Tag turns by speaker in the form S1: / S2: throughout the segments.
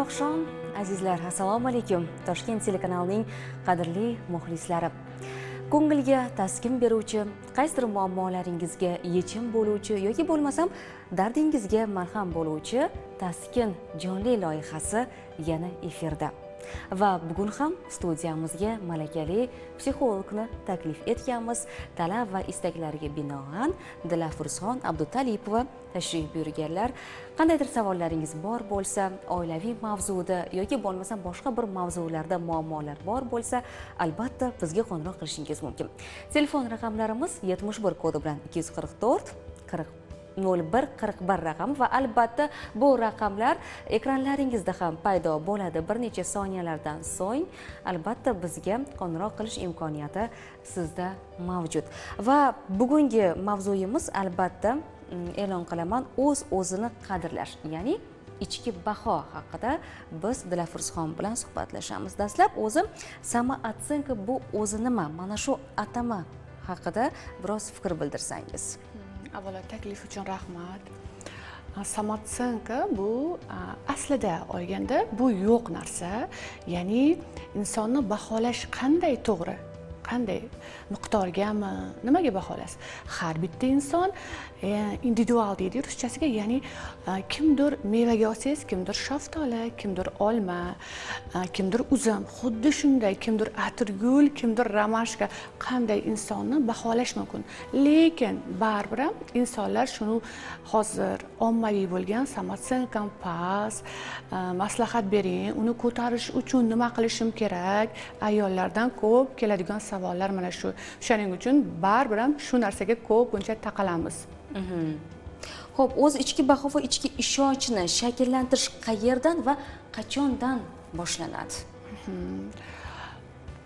S1: Oqshom azizlar, assalomu alaykum. Toshkent telekanalining qadrli muxlislari. Ko'ngilga taskin beruvchi, qaysidir muammolaringizga yechim bo'luvchi yoki bo'lmasam dardingizga marham bo'luvchi Taskin jonli loyihasi yana efirda. Va bugun ham studiyamizga malakali psixologni taklif etganmiz. Talab va istaklarga binoan Dilafruzxon Abdutalipova tashrif buyurganlar. Qandaydir savollaringiz bor bo'lsa, oilaviy mavzuda yoki bo'lmasa boshqa bir mavzularda muammolar bor bo'lsa, albatta bizga qo'ng'iroq qilishingiz mumkin. Telefon raqamlarimiz 71 kodi bilan 244 40 01 41 raqami va albatta bu raqamlar ekranlaringizda ham paydo bo'ladi. Bir necha soniyalardan so'ng albatta bizga qo'ng'iroq qilish imkoniyati sizda mavjud. Va bugungi mavzuyimiz albatta e'lon qilaman, o'z-o'zini qadrlash, ya'ni ichki baho haqida biz Dilafruzxon bilan suhbatlashamiz. Dastlab o'zi самооценка bu o'zi nima? Mana shu atama haqida biroz fikr bildirsangiz.
S2: Avvalo taklif uchun rahmat. Самооценка bu aslida olganda bu yo'q narsa, ya'ni insonni baholash qanday to'g'ri, qanday miqdorgami, nimaga baholasiz? Har bitta inson individual deydi ruschasiga, ya'ni kimdir mevaga olsangiz, kimdir shaftoli, kimdir olma, kimdir uzum, xuddi shunday kimdir atirgul, kimdir romashka, qanday insonni baholash mumkin. Lekin baribir ham insonlar shuni hozir ommaviy bo'lgan самооценкам past, maslahat bering, uni ko'tarish uchun nima qilishim kerak? Ayollardan ko'p keladigan savollar mana shu. Shuning uchun baribir ham shu narsaga ko'pincha taqalamiz.
S1: Xo'p, o'z ichki baho va ichki ishonchni shakllantirish qayerdan va qachondan boshlanadi?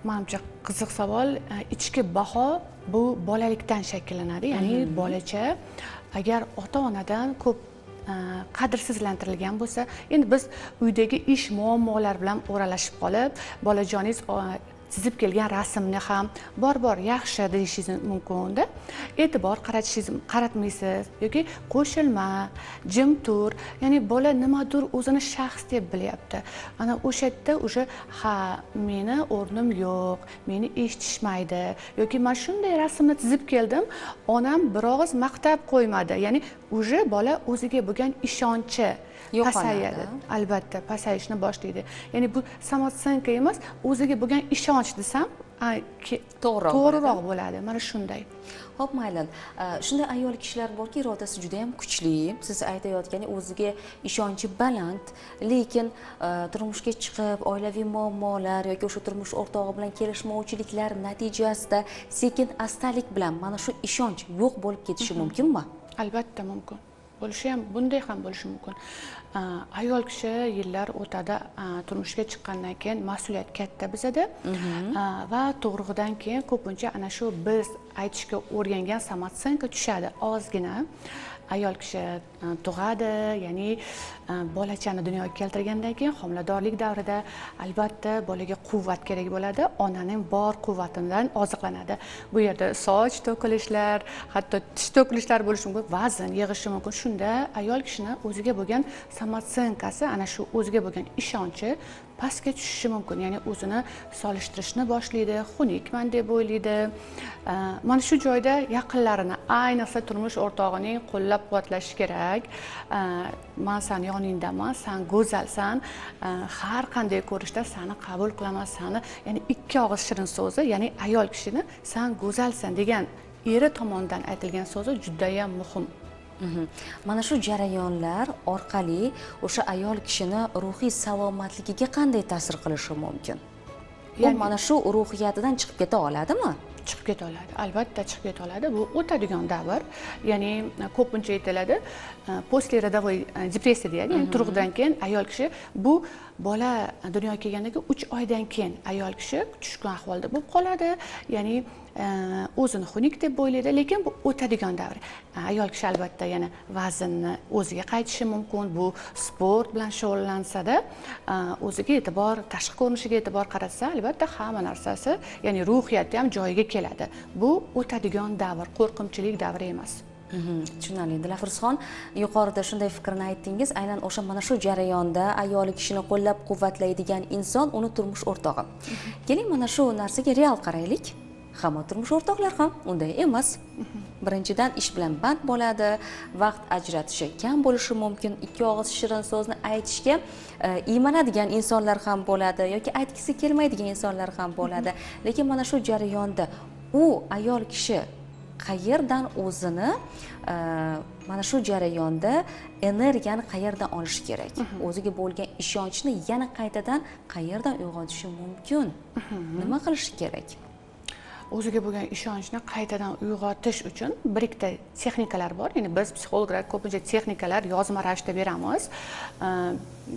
S2: Menimcha qiziq savol. Ichki baho bu bolalikdan shakllanadi. Ya'ni bolacha agar ota-onadan ko'p qadrsizlantirilgan bo'lsa, endi biz uydagi ish muammolar bilan o'ralashib qolib, bolajoningiz chizib kelgan rasmni ham bor-bor yaxshi deyishingiz mumkin-da. E'tibor qaratmaysiz yoki qo'shilma, jim tur, ya'ni bola nimadir o'zini shaxs deb bilyapti. Ana o'sha yerda o'sha ha, meni o'rnim yo'q, meni eshitishmaydi yoki men shunday rasmni chizib keldim, onam bir og'iz maqtab qo'ymadi. Ya'ni уже bola o'ziga bo'lgan ishonchi pasayadi. Albatta pasayishni boshlaydi. Ya'ni bu самооценка emas, o'ziga bo'lgan ishonch desam to'g'riroq bo'ladi. Mana shunday.
S1: Xo'p, mayli. Shunday ayol kishilar borki, irodasi juda ham kuchli. Siz aytayotgani o'ziga ishonchi baland, lekin turmushga chiqib, oilaviy muammolar yoki o'sha turmush o'rtog'i bilan kelishmovchiliklar natijasida sekin astalik bilan mana shu ishonch yo'q bo'lib ketishi mumkinmi?
S2: Albatta mumkin. Bo'lishi ham, bunday ham bo'lishi mumkin. Ayol kishi yillar o'tadi, turmushga chiqqandan keyin mas'uliyat katta bizada va tug'ruqdan keyin ko'pincha ana shu biz aytishga o'rgangan самооценка tushadi ozgina. Ayol kishi tug'adi, ya'ni bolachani dunyoga keltirgandan keyin homiladorlik davrida albatta bolaga quvvat kerak bo'ladi, onaning bor quvvatidan oziqlanadi. Bu yerda soch to'kilishlar, hatto tish to'kilishlar bo'lishi mumkin, vazn yig'ishi mumkin. Shunda ayol kishini o'ziga bo'lgan самооценкasi, ana shu o'ziga bo'lgan ishonchi pastga tushishi mumkin. Ya'ni o'zini solishtirishni boshlaydi, xunukman deb o'ylaydi. Mana shu joyda yaqinlarini, ayniqsa turmush o'rtog'ining qo'llab-quvvatlashi kerak. Men seni yoningdaman, sen go'zalsan, har qanday ko'rishda seni qabul qilaman, seni, ya'ni ikki og'iz shirin so'zi, ya'ni ayol kishini sen go'zalsan degan eri tomonidan aytilgan so'zi juda ham muhim.
S1: Mana shu jarayonlar orqali o'sha ayol kishini ruhiy salomatligiga qanday ta'sir qilishi mumkin? U mana shu ruhiyatidan chiqib keta oladimi?
S2: Chiqib keta oladi, albatta chiqib keta oladi. Bu o'tadigan davr, ya'ni ko'pincha aytiladi, послеродовой depressiya deyadi, ya'ni tug'ruqdan keyin ayol kishi, bu bola dunyoga kelgandan keyin 3 oydan keyin ayol kishi tushkun ahvolda bo'lib qoladi, ya'ni o'zini xunuk deb o'ylaydi, lekin bu o'tadigan davr. Ayol kishi albatta yana vaznni o'ziga qaytishi mumkin, bu sport bilan shug'ullansada, o'ziga e'tibor, tashqi ko'rinishiga e'tibor qaratsa, albatta hamma narsasi, ya'ni ruhiyati ham joyiga keladi. Bu o'tadigan davr, qo'rqinchlik davri emas.
S1: Tushunarli. Dilafruzxon, yuqorida shunday fikrni aytdingiz, aynan o'sha mana shu jarayonda ayoli kishini qo'llab-quvvatlaydigan inson uni turmush o'rtog'i. Keling, mana shu narsaga real qaraylik. Hamma turmush o'rtoqlar ham unday emas. Birinchidan, ish bilan band bo'ladi, vaqt ajratishi kam bo'lishi mumkin, ikki og'iz shirin so'zni aytishga iymanadigan insonlar ham bo'ladi yoki aytgisi kelmaydigan insonlar ham bo'ladi. Lekin mana shu jarayonda u ayol kishi qayerdan o'zini mana shu jarayonda energiyani qayerdan olishi kerak? O'ziga bo'lgan ishonchni yana qaytadan qayerdan uyg'otishi mumkin? Nima qilishi kerak?
S2: O'ziga bo'lgan ishonchni qaytadan uyg'otish uchun bir ikkita texnikalar bor. Ya'ni biz psixologlar ko'pincha texnikalar yozma ravishda beramiz.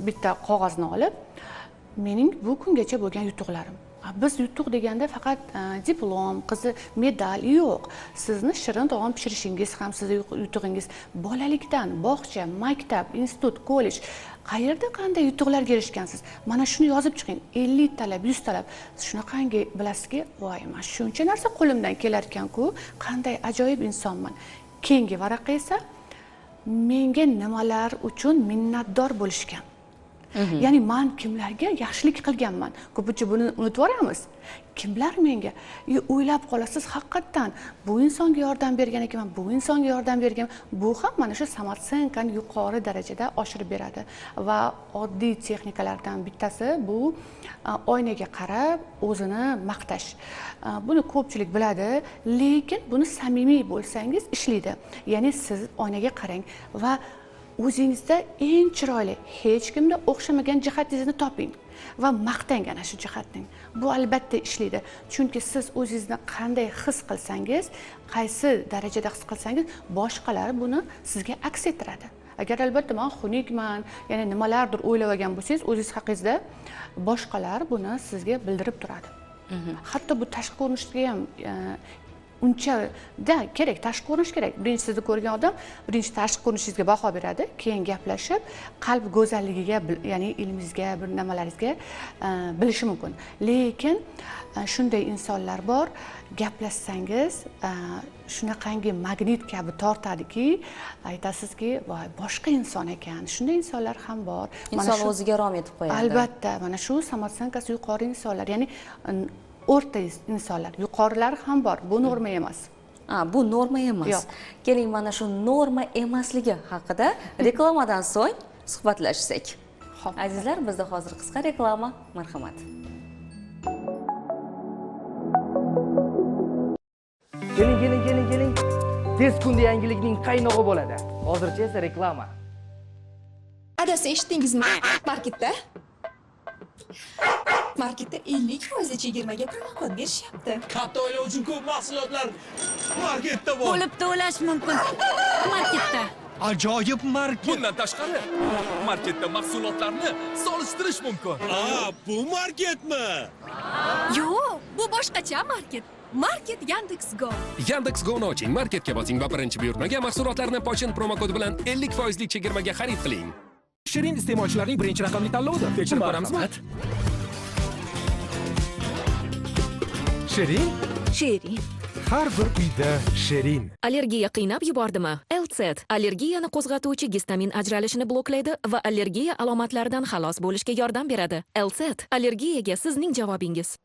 S2: Bitta qog'ozni olib, mening bu kungacha bo'lgan yutuqlarim. Biz yutuq deganda faqat diplom, qizi medal yo'q. Sizni shirin taom pishirishingiz ham sizni yutug'ingiz. Bolalikdan bog'cha, maktab, institut, kollej qayerda qanday yutuqlarga erishgansiz? Mana shuni yozib chiqing. 50 talab, 100 talab. Shunaqangi bilasizki, voy, mana shuncha narsa qo'limdan kelar ekan-ku, qanday ajoyib insonman. Keyingi varaqa esa menga nimalar uchun minnatdor bo'lishgan. Ya'ni men kimlarga yaxshilik qilganman? Ko'pincha buni unutib yuboramiz. Kimlar menga? O'ylab qolasiz, haqiqatan bu insonga yordam bergan ekanman, bu insonga yordam bergan. Bu ham mana shu samotsenkani yuqori darajada oshirib beradi. Va oddiy texnikalardan bittasi bu oynaga qarab o'zini maqtash. Buni ko'pchilik biladi, lekin buni samimiy bo'lsangiz ishlaydi. Ya'ni siz oynaga qarang va o'zingizda eng chiroyli, hech kimda o'xshamagan jihatingizni toping va maqtang ana shu jihatni. Bu albatta ishlaydi. Chunki siz o'zingizni qanday his qilsangiz, qaysi darajada his qilsangiz, boshqalar buni sizga aks ettiradi. Agar albatta men xunukman, ya'ni nimalardir o'ylab olgan bo'lsangiz, o'zingiz haqingizda boshqalar buni sizga bildirib turadi. Hatto bu tashqi ko'rinishga ham uncha da kerak, tashqi ko'rinish kerak. Birinchi sizni ko'rgan odam birinchi tashqi ko'rinishingizga baho beradi, keyin gaplashib, qalb go'zalligiga, ya'ni ilmingizga, bir nimalaringizga bilishi mumkin. Lekin shunday insonlar bor, gaplashsangiz shunaqangi magnit kabi tortadiki, aytasizki, voy, boshqa inson ekan. Shunday insonlar ham bor.
S1: Inson o'ziga rom etib qo'yadi.
S2: Albatta, mana shu samotsenkasi yuqori insonlar, ya'ni o'rta insonlar, yuqorilar ham bor. Bu norma emas.
S1: Bu norma emas.
S2: Yo'q.
S1: Keling, mana shu norma emasligi haqida reklamadan so'ng suhbatlashsak.
S2: Xo'p.
S1: Azizlar, bizda hozir qisqa reklama, marhamat.
S3: Keling, keling, keling, keling. Tez kunda yangilikning qaynog'i bo'ladi. Hozircha esa reklama.
S4: Adasi, eshitdingizmi? Marketda 50% chegirmaga promokod berishyapti.
S5: Katta oila uchun ko'p mahsulotlar marketda bor.
S6: Bo'lib to'lash mumkin marketda.
S5: Ajoyib market. Bundan tashqari, marketda mahsulotlarni solishtirish mumkin. Bu marketmi?
S4: Yo'q, bu boshqacha market. Market Yandex.Go.
S7: Yandex.Go'ni oching, marketga bosing va birinchi buyurtmaga mahsulotlarni Pochin promokodi bilan 50% chegirmaga xarid qiling.
S8: Shirin iste'molchilarning birinchi raqamli tanlovidir. Tekshirib ko'ramizmi? Shirin?
S6: Shirin.
S8: Har bir uyda shirin.
S9: Allergiya qiynab yubordimi? Elset allergiyani qo'zg'atuvchi gistamin ajralishini bloklaydi va allergiya alomatlaridan xalos bo'lishga yordam beradi. Elset allergiyaga sizning javobingiz.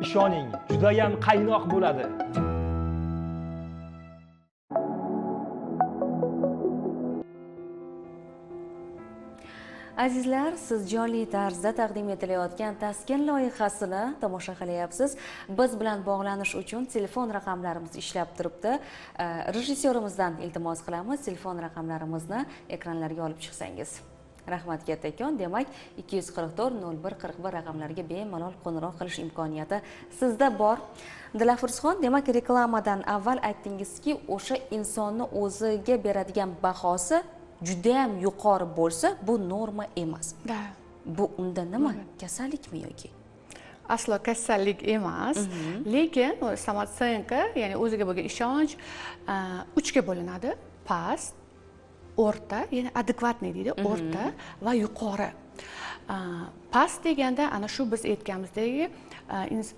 S3: Ishoning, juda ham qaynoq bo'ladi.
S1: Azizlar, siz jonli tarzda taqdim etilayotgan Taskin loyihasini tomosha qilyapsiz. Biz bilan bog'lanish uchun telefon raqamlarimiz ishlab turibdi. Rejissyorimizdan iltimos qilamiz, telefon raqamlarimizni ekranlarga olib chiqsangiz. Rahmat kattakon. Demak, 244 01 41 raqamlariga bemalol qo'ng'iroq qilish imkoniyati sizda bor. Dilafruzxon, demak, reklamadan avval aytdingizki, o'sha insonni o'ziga beradigan bahosi juda ham yuqori bo'lsa, bu norma emas.
S2: Da.
S1: Bu unda nima? Kasallikmi yoki?
S2: Aslo kasallik emas, lekin samotsenka, ya'ni o'ziga bo'lgan ishonch 3 ga bo'linadi. Past, o'rta, ya'ni adekvatniy deydi, o'rta va yuqori. Past deganda ana shu biz aytganimizdek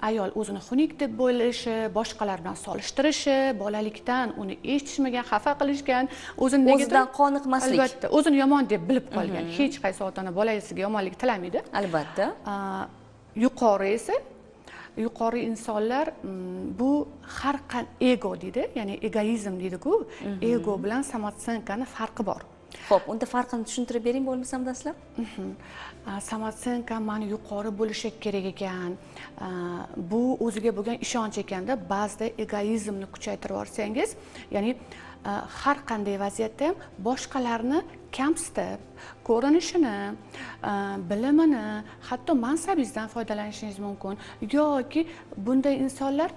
S2: ayol o'zini xunuk deb bo'lishi, boshqalar bilan solishtirishi, bolalikdan uni eshitishmagan, xafa qilishgan, o'zini
S1: o'zidan qoniqmaslik.
S2: Albatta, o'zini yomon deb bilib qolgan. Hech qaysi ota-ona bolasiga yomonlik tilamaydi.
S1: Albatta.
S2: Yuqori esa yuqori insonlar bu har qanday ego deydi, ya'ni egoizm deydi-ku. Ego bilan samotsenkani farqi bor.
S1: Xo'p, unda farqini tushuntirib bering bo'lmasam dastlab.
S2: Samotsenka mani yuqori bo'lishi kerak ekan. Bu o'ziga bo'lgan ishonch ekanda, ba'zida egoizmni kuchaytirib yuborsangiz, ya'ni har qanday vaziyatda ham boshqalarni kamsitib, ko'rinishini, bilimini, hatto mansabingizdan foydalanishingiz mumkin yoki bunday insonlar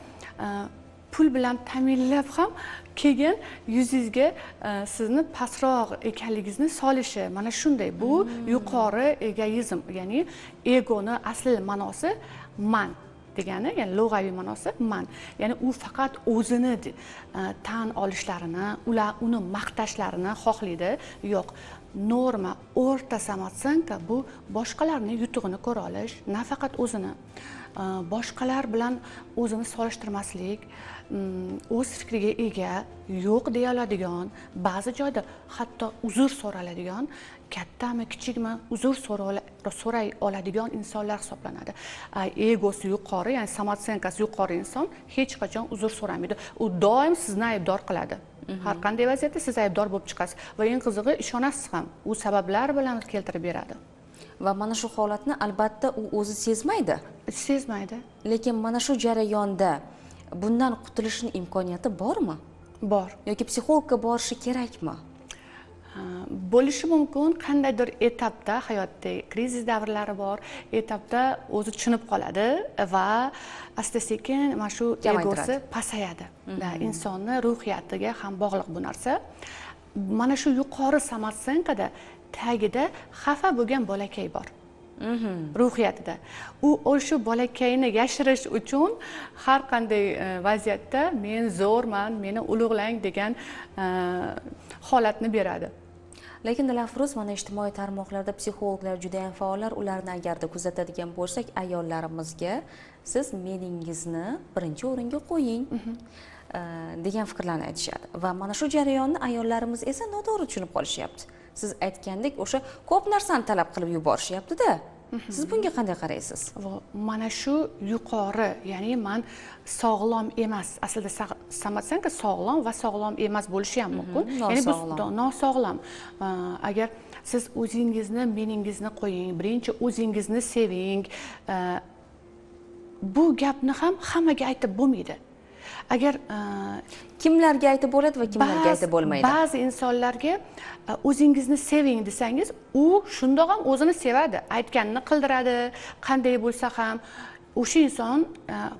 S2: pul bilan ta'minlab ham keyin yuzingizga sizni pastroq ekanligingizni solishi. Mana shunday bu yuqori egoizm, ya'ni egoni asl ma'nosi man degani, ya'ni lug'aviy ma'nosi man. Ya'ni u faqat o'zini tan olishlarini, ular uni maqtashlarini xohlaydi. Yo'q, norma, o'rta samotsenka bu boshqalarning yutug'ini ko'ra olish, nafaqat o'zini, boshqalar bilan o'zini solishtirmaslik, o'z fikriga ega, yo'q deya oladigan, ba'zi joyda hatto uzr so'raladigan, kattami kichikmi uzr so'ray oladigan insonlar hisoblanadi. Egosi yuqori, ya'ni samotsenkasi yuqori inson hech qachon uzr so'ramaydi. U doim sizni aybdor qiladi. Har qanday vaziyatda siz aybdor bo'lib chiqasiz va eng qizig'i ishonasiz ham, u sabablar bilan keltirib beradi.
S1: Va mana shu holatni albatta u o'zi sezmaydi.
S2: Sezmaydi.
S1: Lekin mana shu jarayonda bundan qutulishning imkoniyati bormi?
S2: Bor.
S1: Yoki psixologga borishi kerakmi?
S2: Bo'lishi mumkin, qandaydir etapda hayotda krizis davrlari bor, etapda o'zi tushunib qoladi va asta-sekin mana shu egosi pasayadi. Insonni ruhiyatiga ham bog'liq bu narsa. Mana shu yuqori samotsenkada tagida xafa bo'lgan bolakay bor. Ruhiyatida. U o'sha bolakayni yashirish uchun har qanday vaziyatda men zo'rman, meni ulug'lang degan holatni beradi.
S1: Lekin Dilafruz, mana ijtimoiy tarmoqlarda psixologlar juda ham faollar, ularni agarda kuzatadigan bo'lsak, ayollarimizga siz meningizni birinchi o'ringa qo'ying degan fikrlarni aytishadi. Va mana shu jarayonni ayollarimiz esa noto'g'ri tushunib qolishyapti. Siz aytgandek, o'sha ko'p narsani talab qilib yuborishyapti-da. Siz bunga qanday qaraysiz?
S2: Mana shu yuqori, ya'ni man sog'lom emas, aslida samotsenka sog'lom va sog'lom emas bo'lishi ham mumkin. Ya'ni bu nosog'lom. Agar siz o'zingizni, meningizni qo'ying, birinchi o'zingizni seving, bu gapni ham hammaga aytib bo'lmaydi. Agar
S1: kimlarga aytib bo'ladi va kimlarga aytib bo'lmaydi?
S2: Ba'zi insonlarga o'zingizni seving desangiz, u shundoq ham o'zini sevadi, aytganini qildiradi, qanday bo'lsa ham o'sha inson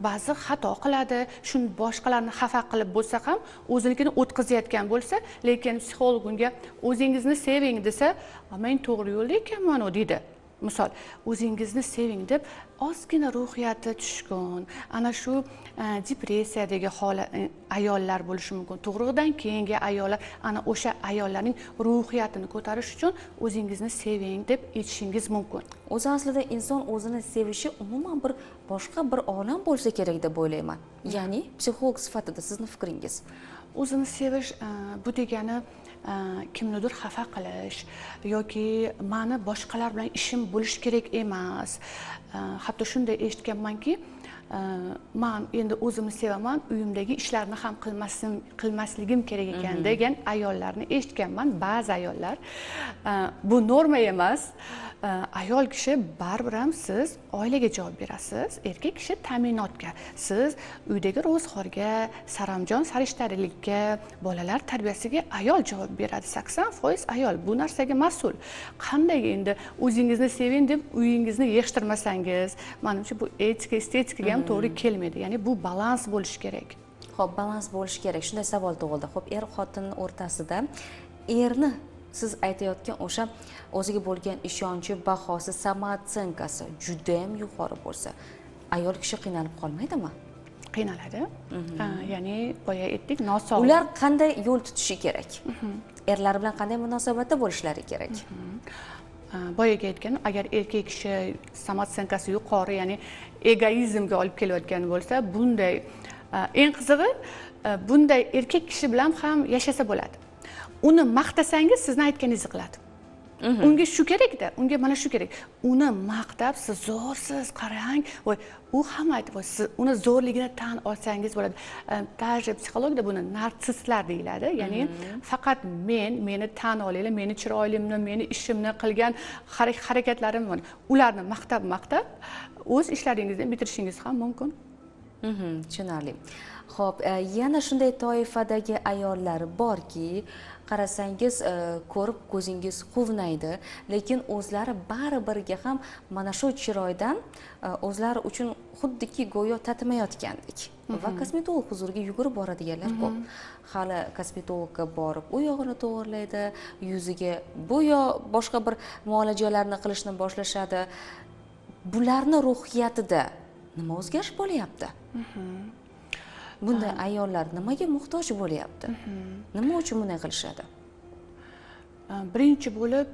S2: ba'zi xato qiladi, shuni boshqalarni xafa qilib bo'lsa ham o'zinikini o'tkazayotgan bo'lsa, lekin psixolog unga o'zingizni seving desa, men to'g'ri yo'lda ekanman u deydi. Misol, o'zingizni seving deb ozgina ruhiyati tushkun, ana shu depressiyadagi ayollar bo'lishi mumkin, tug'ruqdan keyingi ayollar, ana o'sha ayollarning ruhiyatini ko'tarish uchun o'zingizni seving deb aytishingiz mumkin.
S1: O'zi aslida inson o'zini sevishi umuman bir boshqa bir olam bo'lsa kerak deb o'ylayman. Ya'ni psixolog sifatida sizni fikringiz?
S2: O'zini sevish bu degani kimnidir xafa qilish yoki mani boshqalar bilan ishim bo'lishi kerak emas. Hatto shunday eshitganmanki, man endi o'zimni sevaman, uyimdagi ishlarni ham qilmasligim kerak ekan degan ayollarni eshitganman. Ba'zi ayollar bu norma emas. Ayol kishi baribir ham siz oilaga javob berasiz, erkak kishi ta'minotga. Siz uydagi ro'zg'orga, saramjon sarishtarilikka, bolalar tarbiyasiga ayol javob beradi. 80% ayol bu narsaga mas'ul. Qanday endi o'zingizni seving deb uyingizni yig'ishtirmasangiz, menimcha bu etika, estetikaga ham to'g'ri kelmaydi. Ya'ni bu balans bo'lishi kerak.
S1: Xo'p, balans bo'lishi kerak. Shunday savol tug'ildi. Xo'p, er xotin o'rtasida erni siz aytayotgan o'sha o'ziga bo'lgan ishonchi, bahosi, samotsenkasi juda ham yuqori bo'lsa, ayol kishi qiynalib qolmaydimi?
S2: Qiynaladi. Ya'ni boya aytdik, nosog'lom.
S1: Ular qanday yo'l tutishi kerak? Erlar bilan qanday munosabatda bo'lishlari kerak?
S2: Boyagi aytganim, agar erkak kishi самооценка si yuqori, ya'ni egoizmga olib kelayotgan bo'lsa, bunday eng qizig'i, bunday erkak kishi bilan ham yashasa bo'ladi. Uni maqtasangiz, sizni aytganingizni qiladi. Unga shu kerakda, unga mana shu kerak. Uni maqtab, siz zo'rsiz, qarang, voy, u ham aytib, voy, siz uni zo'rligini tan olsangiz bo'ladi. Даже psixologiyada buni narsistlar deyiladi. Ya'ni faqat men, meni tan olinglar, meni chiroylimni, meni ishimni, qilgan harakatlarimni, ularni maqtab o'z ishlaringizni bitirishingiz ham mumkin.
S1: Tushunarli. Xo'p, yana shunday toifadagi ayollar borki, qarasangiz ko'rib ko'zingiz quvnaydi, lekin o'zlari baribirga ham mana shu chiroydan o'zlari uchun xuddiki go'yo tatimayotgandek va kosmetolog huzuriga yugurib boradiganlar ko'p. Hali kosmetologga borib u yog'ini to'g'irlaydi, yuziga bu yo boshqa bir muolajalarni qilishni boshlashadi. Bularni ruhiyatida nima o'zgarish bo'lyapti? Bunday ayollar nimaga muhtoj bo'lyapti? Nima uchun bunday qilishadi?
S2: Birinchi bo'lib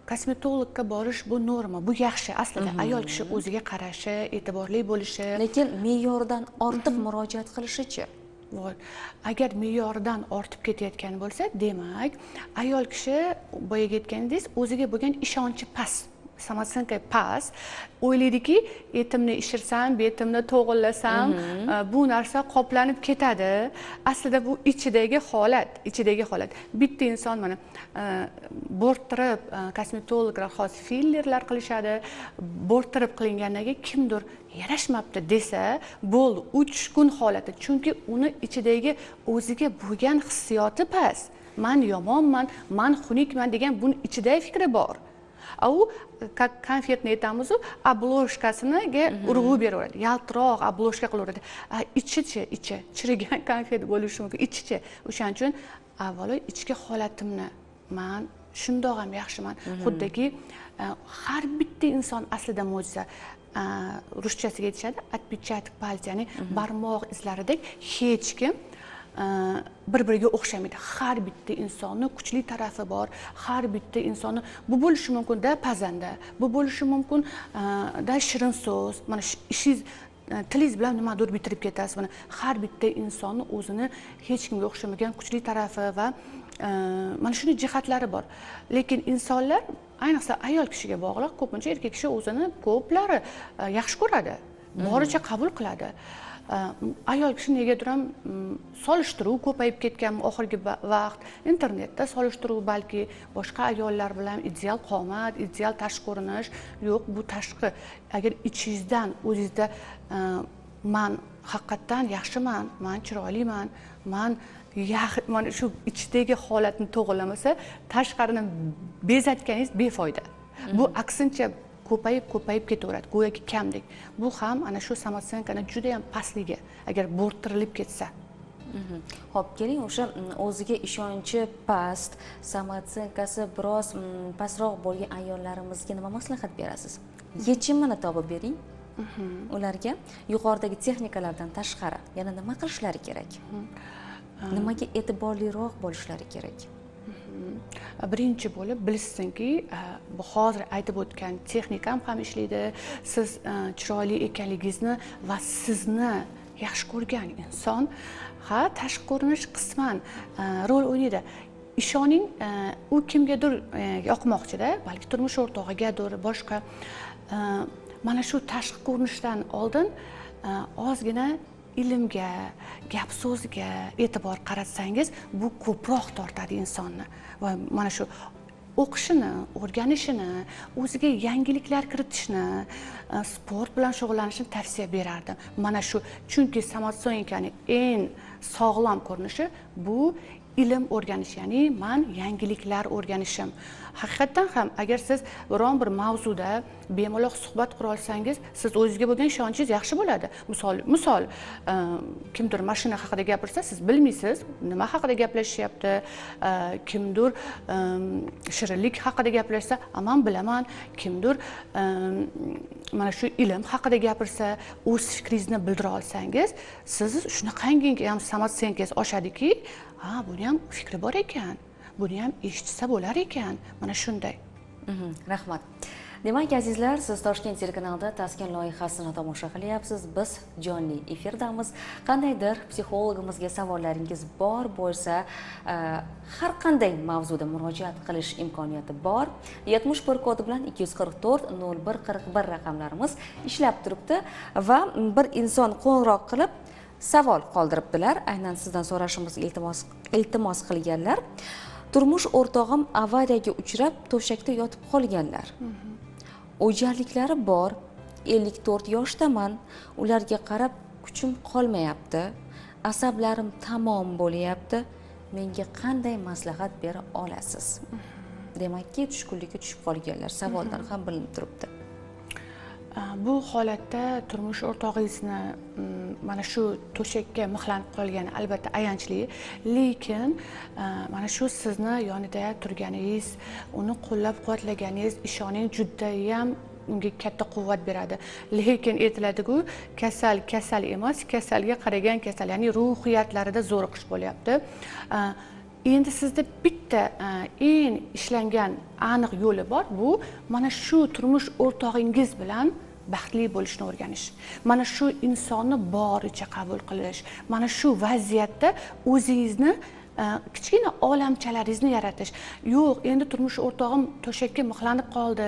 S2: kosmetologga borish bu norma, bu yaxshi aslida. Ayol kishi o'ziga qarashi, e'tiborli bo'lishi.
S1: Lekin me'yordan ortiq murojaat qilishichi?
S2: Agar me'yordan ortib ketayotgan bo'lsa, demak, ayol kishi boyagi aytganingiz o'ziga bo'lgan ishonchi past. Самооценка past, o'ylaydiki, etimni ishirsam, betimni to'g'irlasam, bu narsa qoplanib ketadi. Aslida bu ichidagi holat, ichidagi holat. Bitta inson mana bo'rttirib, kosmetologlar xos fillerlar qilishadi, bo'rttirib qilingandan keyin kimdir yarashmabdi desa, bo'ldi, 3 kun holati. Chunki uni ichidagi o'ziga bo'lgan hissiyoti past. Man yomonman, man xunukman degan buni ichidagi fikri bor. U konfetni aytamiz-u, obложкасiniga urg'u beraveradi, yaltiroq obложка qilaveradi. Ichichi, ichi chirigan konfet bo'lishi mumkin, ichichi. O'shaning uchun avvalo ichki holatimni man shundoq ham yaxshiman. Xuddiki har bitta inson aslida mo'jiza. Ruschasiga aytishadi, отпечаток пальца, ya'ni barmoq izlaridek hech kim bir-biriga o'xshamaydi. Har bitta insonni kuchli tarafi bor, har bitta insonni bu bo'lishi mumkin da pazanda, bu bo'lishi mumkin da shirin so'z, mana ishingiz, tilingiz bilan nimadir bitirib ketasiz. Mana har bitta insonni o'zini hech kimga o'xshamagan kuchli tarafi va mana shunday jihatlari bor. Lekin insonlar, ayniqsa ayol kishiga bog'liq, ko'pincha erkak kishi o'zini ko'plari yaxshi ko'radi, boricha qabul qiladi. Ayol kishi negadir ham solishtiruv ko'payib ketgan oxirgi vaqt, internetda solishtiruv, balki boshqa ayollar bilan ideal qomat, ideal tashqi ko'rinish yo'q, bu tashqi. Agar ichingizdan o'zingizda man haqiqatdan yaxshiman, man chiroyliman, man mana shu ichidagi holatni to'g'rilamasa, tashqarini bezatganingiz befoyda. Bu aksincha ko'payib ketaveradi, go'yoki kamdek. Bu ham ana shu самооценкani juda ham pastligi, agar bo'rttirilib ketsa.
S1: Xo'p, keling o'sha o'ziga ishonchi past, самооценкasi biroz pastroq bo'lgan ayollarimizga nima maslahat berasiz? Yechimini topib bering. Ularga yuqoridagi texnikalardan tashqari yana nima qilishlari kerak? Nimaga e'tiborliroq bo'lishlari kerak?
S2: Birinchi bo'lib bilsinki, bu hozir aytib o'tgan texnikam ham ishlaydi. Siz chiroyli ekanligingizni va sizni yaxshi ko'rgan inson, ha, tashqi ko'rinish qisman rol o'ynaydi. Ishoning, u kimgadir yoqmoqchida, balki turmush o'rtog'igadir, boshqa. Mana shu tashqi ko'rinishdan oldin ozgina ilmga, gap so'zga e'tibor qaratsangiz, bu ko'proq tortadi insonni. Va mana shu o'qishini, o'rganishini, o'ziga yangiliklar kiritishni, sport bilan shug'ullanishni tavsiya berardim. Mana shu, chunki самооценкаning eng sog'lom ko'rinishi bu ilm o'rganish, ya'ni man yangiliklar o'rganishim. Haqiqatdan ham agar siz biron bir mavzuda bemalol suhbat qura olsangiz, siz o'zingizga bo'lgan ishonchingiz yaxshi bo'ladi. Misol kimdir mashina haqida gapirsa, siz bilmaysiz nima haqida gaplashyapti, kimdir shirinlik haqida gaplashsa, man bilaman, kimdir mana shu ilm haqida gapirsa, o'z fikringizni bildira olsangiz, siz shunaqangi ham самооценканgiz oshadiki, ha, buni ham fikri bor ekan, buni ham eshitsa bo'lar ekan, mana shunday.
S1: Rahmat. Demak, azizlar, siz Toshkent telekanalida Taskin loyihasini tomosha qilyapsiz. Biz jonli efirdamiz. Qandaydir psixologimizga savollaringiz bor bo'lsa, har qanday mavzuda murojaat qilish imkoniyati bor. 71 kodi bilan 244 01 41 raqamlarimiz ishlab turibdi va bir inson qo'ng'iroq qilib savol qoldiribdilar. Aynan sizdan so'rashimizni iltimos qilganlar. Turmush o'rtog'im avariyaga uchrab to'shakda yotib qolganlar. O'jarliklari bor, 54 yoshdaman, ularga qarab kuchim qolmayapti, asablarim tamom bo'lyapti, menga qanday maslahat bera olasiz? Demakki, tushkunlikka tushib qolganlar savoldan ham bilinib turibdi.
S2: Bu holatda turmush o'rtog'ingizni mana shu to'shakka mixlanib qolgani albatta ayanchli, lekin mana shu sizni yonida turganingiz, uni qo'llab-quvvatlaganingiz, ishoning, judayam unga katta quvvat beradi. Lekin aytiladi-ku, kasal kasal emas, kasalga qaragan kasal, ya'ni ruhiyatlarida zo'riqish bo'lyapti. Endi sizda bitta eng ishlangan aniq yo'li bor, bu mana shu turmush o'rtog'ingiz bilan baxtli bo'lishni o'rganish. Mana shu insonni boricha qabul qilish, mana shu vaziyatda o'zingizni kichkina olamchalaringizni yaratish. Yo'q, endi turmush o'rtog'im to'shakka mixlanib qoldi.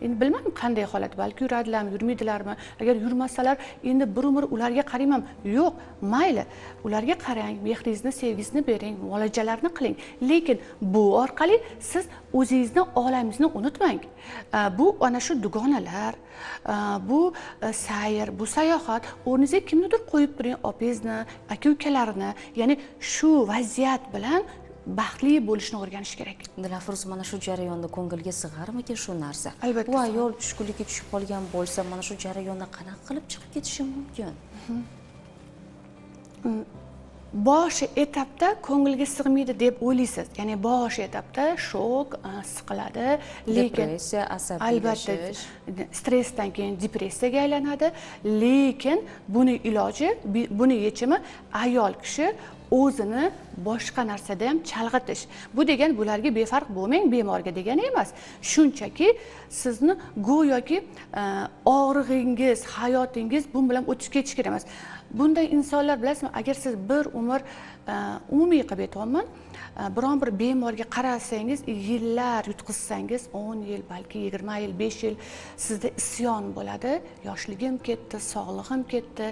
S2: Endi bilmadim qanday holat, balki yuradilarmi, yurmaydilarmi? Agar yurmasalar, endi bir umr ularga qarayman. Yo'q, mayli, ularga qarang, mehringizni, sevgingizni bering, muolajalarni qiling. Lekin bu orqali siz o'zingizni olamingizni unutmang. Bu ana shu dugonalar, bu sayr, bu sayohat, o'rningizga kimnidir qo'yib turing, opangizni, aka-ukalarini, ya'ni shu vaziyat bilan baxtli bo'lishni o'rganish kerak.
S1: Dilafruz, mana shu jarayonda ko'ngilga sig'armikin shu narsa?
S2: Albatta.
S1: Bu ayol tushkunlikka tushib qolgan bo'lsa, mana shu jarayonda qanaqa qilib chiqib ketishi mumkin?
S2: Bosh etapda ko'ngilga sig'maydi deb o'ylaysiz. Ya'ni bosh etapda shok, siqiladi, lekin
S1: depressiya, asabiylashish,
S2: albatta stressdan keyin depressiyaga aylanadi. Lekin buni iloji, buni yechimi ayol kishi o'zini boshqa narsada ham chalg'itish. Bu degan bularga befarq bo'lmang bemorga degani emas. Shunchaki sizni go'yoki og'rig'ingiz, hayotingiz bu bilan o'tib ketish kerak emas. Bunday insonlar, bilasizmi, agar siz bir umr umumiy qilib aytyapman, biron bir bemorga qarasangiz, yillar yutqizsangiz, 10 yil, balki 20 yil, 5 yil sizda isyon bo'ladi. Yoshligim ketdi, sog'lig'im ketdi.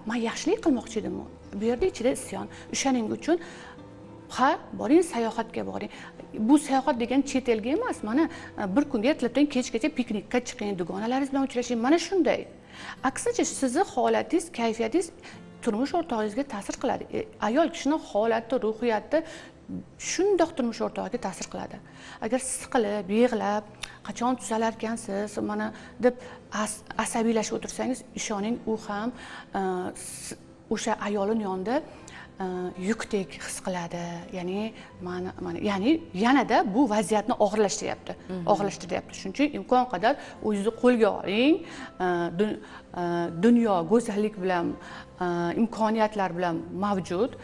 S2: Men yaxshilik qilmoqchi edim. Bu yerda ichida isyon. O'shaning uchun ha, boring, sayohatga boring. Bu sayohat degan chet elga emas, mana bir kunga ertalabdan kechgacha piknikka chiqing, dugonalaringiz bilan uchrashing, mana shunday. Aksincha sizni holatingiz, kayfiyatingiz turmush o'rtog'ingizga ta'sir qiladi. Ayol kishining holati, ruhiyati shundoq turmush o'rtog'iga ta'sir qiladi. Agar siqilib, yig'lab, qachon tuzalarkansiz, mana deb asabiylashib o'tirsangiz, ishoning, u ham o'sha ayolning yonida yukdek his qiladi. Ya'ni mana ya'ni yanada bu vaziyatni og'irlashtiryapti. Og'irlashtiryapti. Shuning uchun imkon qadar o'zingizni qo'lga oling. Dunyo go'zallik bilan, imkoniyatlar bilan mavjud.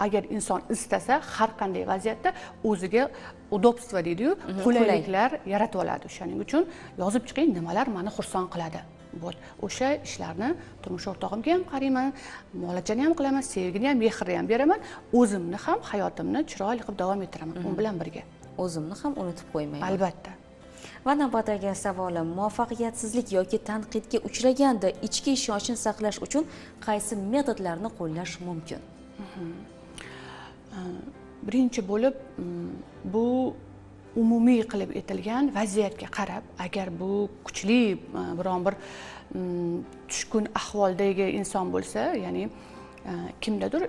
S2: Agar inson istasa, har qanday vaziyatda o'ziga udobstvo deydi-yu, qulayliklar yaratib oladi. O'shaning uchun yozib chiqing, nimalar meni xursand qiladi. O'sha ishlarni turmush o'rtog'imga ham qarayman, muolajani ham qilaman, sevgini ham, mehrni ham beraman, o'zimni ham hayotimni chiroyli qilib davom ettiraman, u bilan birga.
S1: O'zimni ham unutib qo'ymayman.
S2: Albatta.
S1: Va navbatdagi savolim, muvaffaqiyatsizlik yoki tanqidga uchraganda ichki ishonchni saqlash uchun qaysi metodlarni qo'llash mumkin?
S2: Birinchi bo'lib bu umumiy qilib aytilgan vaziyatga qarab, agar bu kuchli biron bir tushkun ahvoldagi inson bo'lsa, ya'ni kimdadir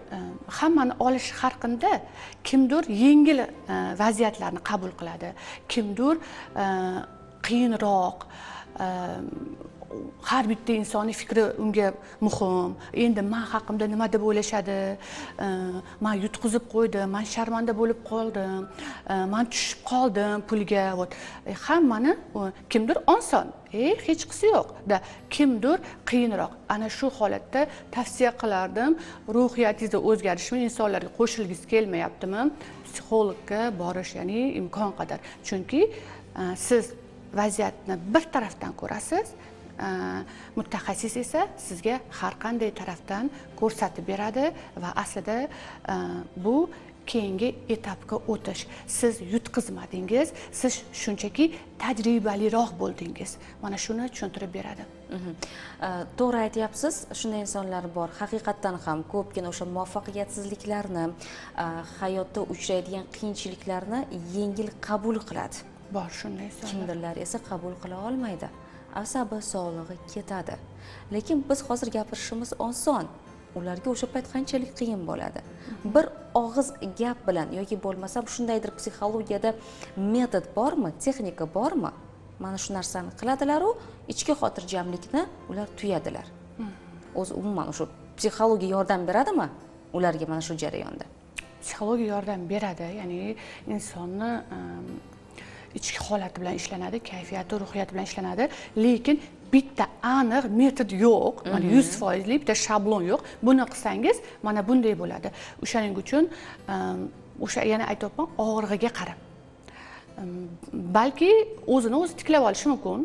S2: hammani olish har qanday, kimdir yengil vaziyatlarni qabul qiladi, kimdir qiyinroq Har bitta insonning fikri unga muhim. Endi men haqimda nima deb o'ylashadi? Men yutqizib qo'ydim, men sharmanda bo'lib qoldim, men tushib qoldim pulga. Вот. Hammani kimdir oson, hech qisi yo'q da, kimdir qiyinroq. Ana shu holatda tavsiya qilardim, ruhiyatingizda o'zgarishmi, insonlarga qo'shilgisi kelmayaptimi, psixologga borish, ya'ni imkon qadar. Chunki siz vaziyatni bir tarafdan ko'rasiz, mutaxassis esa sizga har qanday tarafdan ko'rsatib beradi va aslida bu keyingi etapga o'tish. Siz yutqizmadingiz, siz shunchaki tajribaliroq bo'ldingiz. Mana shuni tushuntirib beradi.
S1: To'g'ri aytyapsiz, shunday insonlar bor. Haqiqatdan ham ko'pgina o'sha muvaffaqiyatsizliklarni, hayotda uchraydigan qiyinchiliklarni yengil qabul qiladi.
S2: Bor shunday insonlar.
S1: Kimdirlar esa qabul qila olmaydi. Asabi sog'lig'i ketadi. Lekin biz hozir gapirishimiz oson. Ularga o'sha payt qanchalik qiyin bo'ladi. Bir og'iz gap bilan yoki bo'lmasa shundaydir psixologiyada metod bormi, texnika bormi? Mana shu narsani qiladilar-u, ichki xotirjamlikni ular tuyadilar. O'zi umuman o'sha psixologiya yordam beradimi ularga mana shu jarayonda?
S2: Psixologiya yordam beradi, ya'ni insonni ichki holati bilan ishlanadi, kayfiyati, ruhiyati bilan ishlanadi, lekin bitta aniq metod yo'q, mana 100%lik bitta shablon yo'q. Buni qilsangiz mana bunday bo'ladi. O'shaning uchun o'sha yana aytyapman, og'rig'iga qarab. Balki o'zini o'zi tiklab olishi mumkin.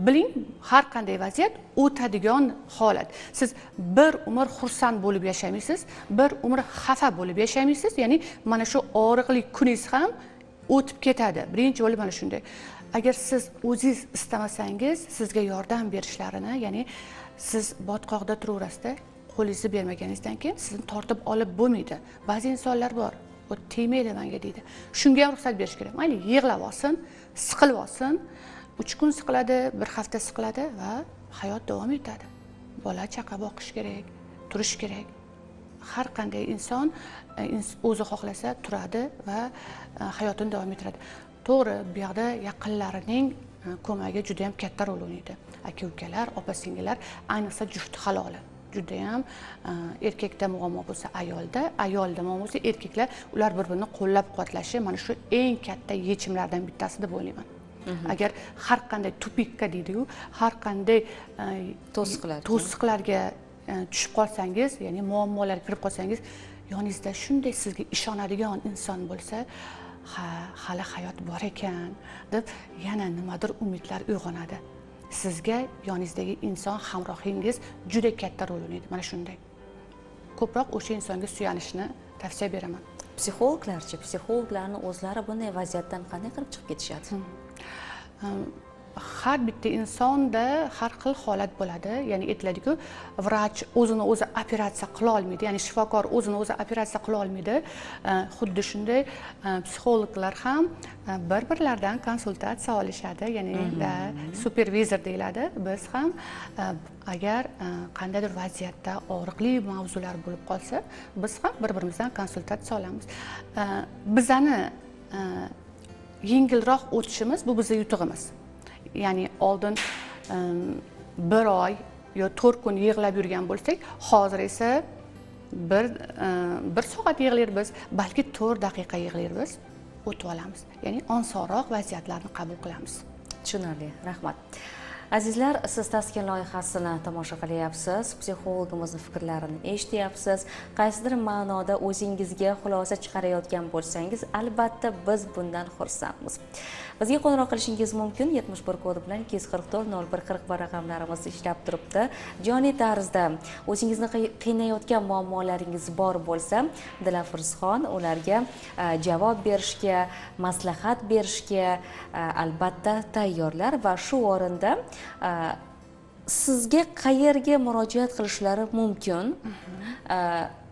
S2: Biling, har qanday vaziyat o'tadigan holat. Siz bir umr xursand bo'lib yashamaysiz, bir umr xafa bo'lib yashamaysiz. Ya'ni mana shu og'riqli kuningiz ham o'tib ketadi. Birinchi bo'lib mana shunday. Agar siz o'zingiz istamasangiz, sizga yordam berishlarini, ya'ni siz botqoqda turaverasizda, qo'lingizni bermaganingizdan keyin sizni tortib olib bo'lmaydi. Ba'zi insonlar bor, "O tegmaydi menga" deydi. Shunga ham ruxsat berish kerak. Mayli, yig'lab olsin, siqilib olsin, 3 kun siqiladi, 1 hafta siqiladi va hayot davom etadi. Bola chaqa boqish kerak, turish kerak. Har qanday inson o'zi xohlasa turadi va hayotini davom ettiradi. To'g'ri, bu yoqda yaqinlarining ko'magi juda ham katta rol o'ynaydi. Aka-ukalar, opa-singillar, ayniqsa juft haloli. Juda ham erkakda muammo bo'lsa ayolda, ayolda muammo bo'lsa erkaklar, ular bir-birini qo'llab-quvvatlashi mana shu eng katta yechimlardan bittasi deb o'ylayman. Agar har qanday tupikka deydi-yu, har qanday to'siqlarga tushib qolsangiz, ya'ni muammolarga kirib qolsangiz, yoningizda shunday sizga ishonadigan inson bo'lsa, ha, hali hayot bor ekan deb yana nimadir umidlar uyg'onadi. Sizga yoningizdagi inson, hamrohingiz juda katta rol o'ynaydi. Mana shunday. Ko'proq o'sha insonga suyanishni tavsiya beraman.
S1: Psixologlarchi, psixologlarni o'zlari bunday vaziyatdan qanday qilib chiqib ketishadi?
S2: Har bitta insonda har xil holat bo'ladi. Ya'ni aytiladi-ku, vrach o'zini o'zi operatsiya qila olmaydi, ya'ni shifokor o'zini o'zi operatsiya qila olmaydi. Xuddi shunday psixologlar ham bir-birlaridan konsultatsiya olishadi, ya'ni supervizor deyiladi. Biz ham agar qandaydir vaziyatda og'riqli mavzular bo'lib qolsa, biz ham bir-birimizdan konsultatsiya olamiz. Bizani yengilroq o'tishimiz bu bizning yutug'imiz. Ya'ni oldin 1 oy yo 4 kun yig'lab yurgan bo'lsak, hozir esa bir soat yig'laymiz, balki 4 daqiqa yig'laymiz, o'tib olamiz. Ya'ni osonroq vaziyatlarni qabul qilamiz.
S1: Tushunarli, rahmat. Azizlar, siz Taskin loyihasini tomosha qilyapsiz, psixologimizning fikrlarini eshityapsiz. Qaysidir ma'noda o'zingizga xulosa chiqarayotgan bo'lsangiz, albatta biz bundan xursandmiz. Bizga qo'ng'iroq qilishingiz mumkin. 71 kodi bilan 244 01 41 raqamlarimiz ishlab turibdi. Jonli tarzda o'zingizni qiynayotgan muammolaringiz bor bo'lsa, Dilafruzxon ularga javob berishga, maslahat berishga albatta tayyorlar va shu o'rinda sizga qayerga murojaat qilishlari mumkin?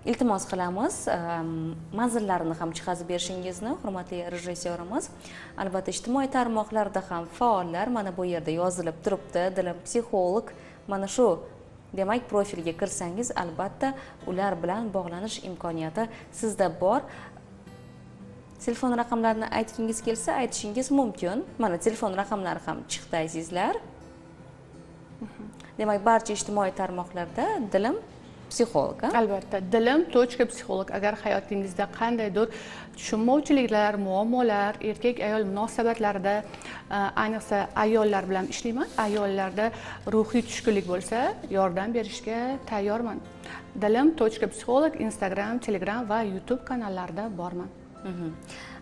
S1: Iltimos qilamiz, manzillarini ham chiqazib berishingizni, hurmatli rejissyorimiz. Albatta ijtimoiy tarmoqlarda ham faollar, mana bu yerda yozilib turibdi, Dilim psixolog. Mana shu, demak, profilga kirsangiz, albatta ular bilan bog'lanish imkoniyati sizda bor. Telefon raqamlarini aytgingiz kelsa, aytishingiz mumkin. Mana telefon raqamlari ham chiqdi, azizlar. Demak, barcha ijtimoiy tarmoqlarda Dilim psixolog.
S2: Albatta, dilim.psixolog. Agar hayotingizda qandaydir tushunmovchiliklar, muammolar, erkak ayol munosabatlarida, ayniqsa ayollar bilan ishlayman, ayollarda ruhiy tushkunlik bo'lsa, yordam berishga tayyorman. Dilim.psixolog Instagram, Telegram va YouTube kanallarida borman.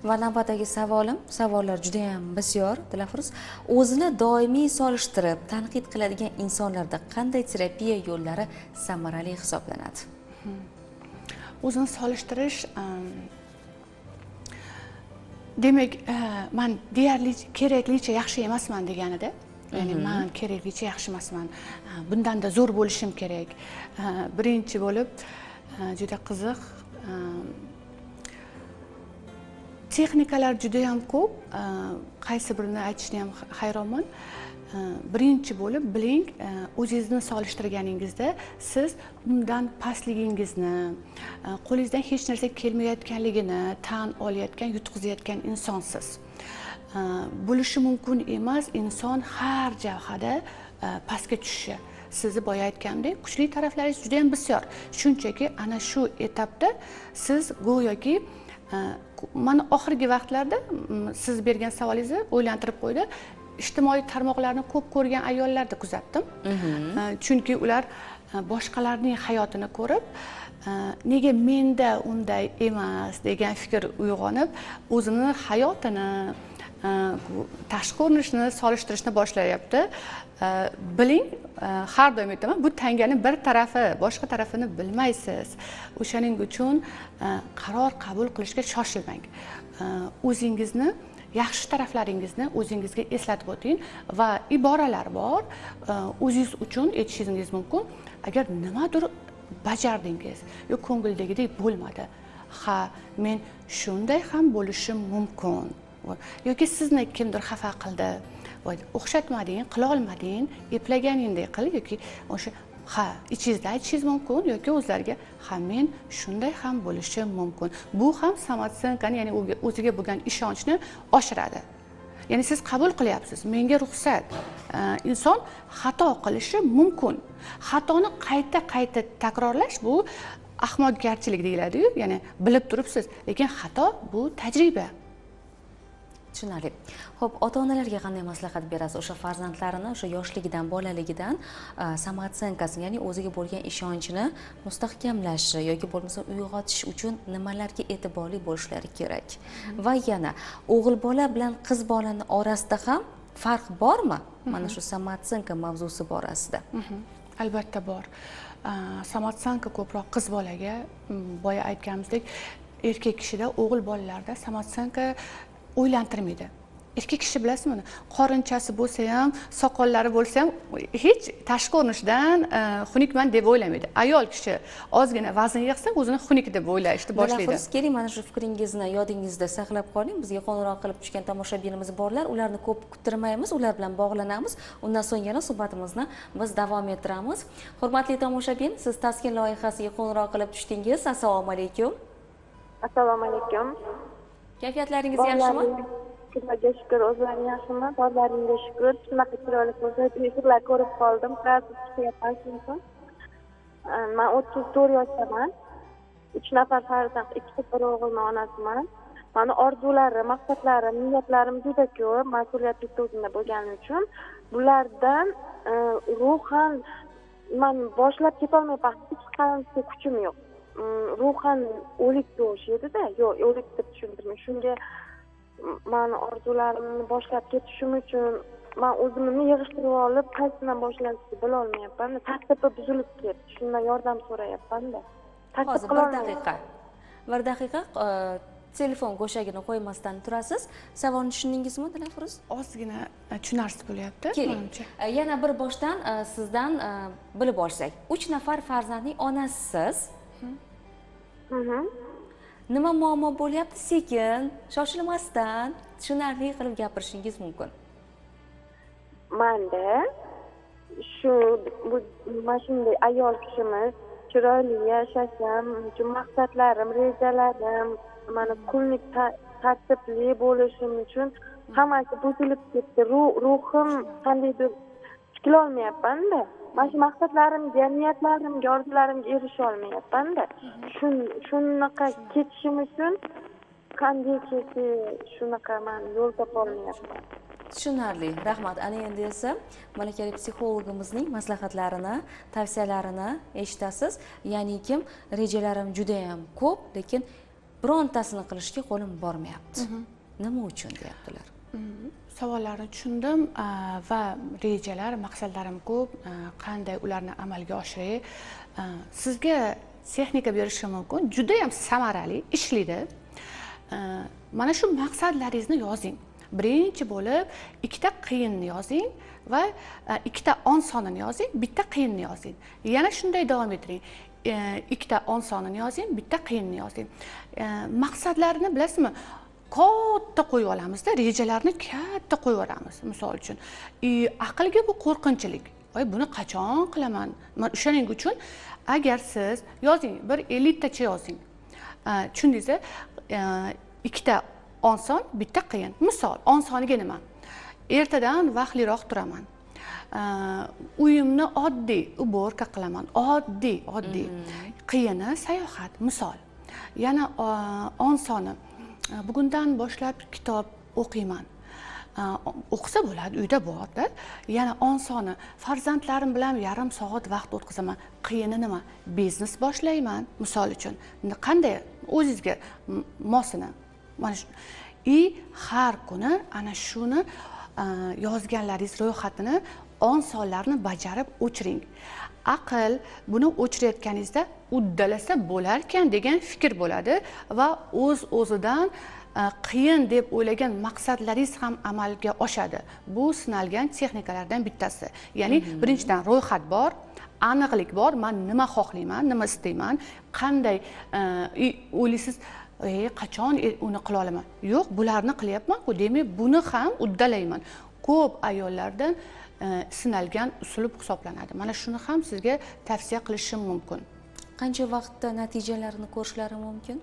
S1: Va navbatdagi savolim, savollar juda ham bisyor. Dilafruz, o'zini doimiy solishtirib, tanqid qiladigan insonlarda qanday terapiya yo'llari samarali hisoblanadi?
S2: O'zini solishtirish, demak, men deyarli keraklicha yaxshi emasman deganida, ya'ni men keraklicha yaxshi emasman, bundan-da zo'r bo'lishim kerak. Birinchi bo'lib, juda qiziq, texnikalar juda ham ko'p, qaysi birini aytishni ham hayronman. Birinchi bo'lib biling, o'zingizni solishtirganingizda siz undan pastligingizni, qo'lingizdan hech narsa kelmayotganligini tan olayotgan, yutqizayotgan insonsiz. Bo'lishi mumkin emas inson har jabhada pastga tushishi. Sizni boya aytgandek, kuchli taraflaringiz juda ham bisyor. Shunchaki ana shu etapda siz go'yoki mana oxirgi vaqtlarda siz bergan savolingizni o'ylantirib qo'ydi. Ijtimoiy tarmoqlarni ko'p ko'rgan ayollarni kuzatdim. Chunki ular boshqalarning hayotini ko'rib, nega menda unday emas degan fikr uyg'onib, o'zini hayotini, tashqi ko'rinishini solishtirishni boshlayapti. Biling, har doim aytaman, bu tanganing bir tarafi, boshqa tarafini bilmaysiz. O'shaning uchun qaror qabul qilishga shoshilmang. O'zingizni yaxshi taraflaringizni o'zingizga eslatib o'ting va iboralar bor, o'zingiz uchun aytishingiz mumkin. Agar nimadir bajardingiz, yo ko'ngildagidek bo'lmadi, ha, men shunday ham bo'lishim mumkin. Yoki sizni kimdir xafa qildi, o'xshatmading, qila olmading, eplaganingdek qil, yoki o'sha ha, ichingizda aytishingiz mumkin, yoki o'zlariga ha, men shunday ham bo'lishim mumkin. Bu ham samootsенкani, ya'ni o'ziga bo'lgan ishonchni oshiradi. Ya'ni siz qabul qilyapsiz, menga ruxsat. Inson xato qilishi mumkin. Xatoni qayta-qayta takrorlash bu ahmoqgarchilik deyiladi-yu, ya'ni bilib turibsiz, lekin xato bu tajriba.
S1: Tushunarli. Xo'p, ota-onalarga qanday maslahat berasiz? O'sha farzandlarini o'sha yoshligidan, bolaligidan samootsенкasini, ya'ni o'ziga bo'lgan ishonchini mustahkamlashi yoki bo'lmasa uyg'otish uchun nimalarga e'tiborli bo'lishlari kerak? Va yana o'g'il bola bilan qiz bolani orasida ham farq bormi? Mana shu samootsенка mavzusi borasida.
S2: Albatta bor. Samootsенка ko'proq qiz bolaga, boya aytganimizdek, erkak kishida, o'g'il bolalarda samootsенка o'ylantirmaydi. Erkak kishi bilasizmi, qorinchasi bo'lsa ham, soqollari bo'lsa ham hech tashqi ko'rinishdan xunukman deb o'ylamaydi. Ayol kishi ozgina vazn yig'sa, o'zini xunuk deb o'ylashni boshlaydi.
S1: Dilafruz, keling, mana shu fikringizni yodingizda saqlab qoling. Bizga qo'ng'iroq qilib tushgan tomoshabinimiz borlar, ularni ko'p kuttirmaymiz, ular bilan bog'lanamiz. Undan so'ng yana suhbatimizni biz davom ettiramiz. Hurmatli tomoshabin, siz Taskin loyihasiga qo'ng'iroq qilib tushdingiz. Assalomu alaykum.
S10: Assalomu alaykum.
S1: Kayfiyatlaringiz yaxshimi?
S10: Xudoga shukr, o'zlaring yaxshimi? Bolaringga shukr. Shunaqa chiroyli ko'rsatuvlar ko'rib qoldim. Sразу chiqyapman shuning. Men 34 yoshdaman. 3 nafar farzand, 2 qiz, bir o'g'ilning onasiman. Meni orzularim, maqsadlarim, niyatlarim juda ko'p. Mas'uliyat bitta o'zimda bo'lgani uchun bulardan ruhan men boshlab ketolmayapman. Hech qancha kuchim yo'q. Ruhan o'likka o'xshaydi-da. Yo'q, o'lik deb tushuntirmay. Shunga meni orzularimni boshlab ketishim uchun men o'zimni yig'ishtirib olib, qaysidan boshlashni bila olmayapman. Tartibi buzilib ketdi. Shundan yordam so'rayapman-da.
S1: Hozir bir daqiqa. Bir daqiqa telefon go'shagini qo'ymasdan turasiz. Savolni tushundingizmi, Dilafruz?
S2: Ozgina tushunarsiz bo'lyapti, menimcha.
S1: Yana bir boshdan sizdan bilib olsak. 3 nafar farzandning onasisiz. Nima muammo bo'lyapti? Sekin, shoshilmasdan, tushunarli qilib gapirishingiz mumkin.
S10: Menda shu mana shunday ayol kishimiz, chiroyli yashashim, uchun maqsadlarim, rejalarim, mana kunlik tartibli bo'lishim uchun hammasi buzilib ketdi. Ruhim qandaydir Tiklolmayapman-da. Mana shu maqsadlarimga, niyatlarimga, orzularimga erisha olmayapman-da. Shunaqa ketishim uchun qanday shunaqa men yo'l topa olmayapman.
S1: Tushunarli, rahmat. Ana endi esa malakali psixologimizning maslahatlarini, tavsiyalarini eshitasiz. Ya'ni kim rejalarim juda ham ko'p, lekin birontasini qilishga qo'lim bormayapti. Nima uchun deyaptilar?
S2: Savollarni tushundim va rejalar, maqsadlarim ko'p, qanday ularni amalga oshiray? Sizga texnika berishim mumkin, juda ham samarali ishlaydi. Mana shu maqsadlaringizni yozing. Birinchi bo'lib ikkita qiyinni yozing va ikkita osonini yozing, bitta qiyinni yozing. Yana shunday davom ettiring. Ikkita osonini yozing, bitta qiyinni yozing. Maqsadlarni bilasizmi? Katta qo'yib olamizda, rejalarni katta qo'yib olamiz, misol uchun. Aqlga bu qo'rqinchlik. Voy, buni qachon qilaman? Men o'shaning uchun agar siz yozing, bir 50 tacha yozing. Tushundingiz? Ikkita oson, bitta qiyin. Misol, osoniga nima? Ertadan vaqtliroq turaman. Uyimni oddiy uborka qilaman. Oddiy, oddiy. Qiyini sayohat, misol. Yana osoni bugundan boshlab kitob o'qiyman. O'qisa bo'ladi, uyda borda. Yana osoni farzandlarim bilan yarim soat vaqt o'tkazaman. Qiyini nima? Biznes boshlayman, misol uchun. Qanday o'zingizga mosini. Mana shu. Har kuni ana shuni yozganlaringiz ro'yxatini, osonlarni bajarib o'chiring. Aql buni o'chirayotganingizda uddalasa bo'larkan degan fikr bo'ladi va o'z-o'zidan qiyin deb o'ylagan maqsadlaringiz ham amalga oshadi. Bu sinalgan texnikalardan bittasi. Ya'ni birinchidan ro'yxat bor, aniqlik bor, men nima xohlayman, nima istayman, qanday o'ylaysiz, qachon uni qila olaman? Yo'q, bularni qilyapman-ku, demak buni ham uddalayman. Ko'p ayollardan sinalgan usulib hisoblanadi. Mana shuni ham sizga tavsiya qilishim mumkin.
S1: Qancha vaqtda natijalarini ko'rishlari mumkin?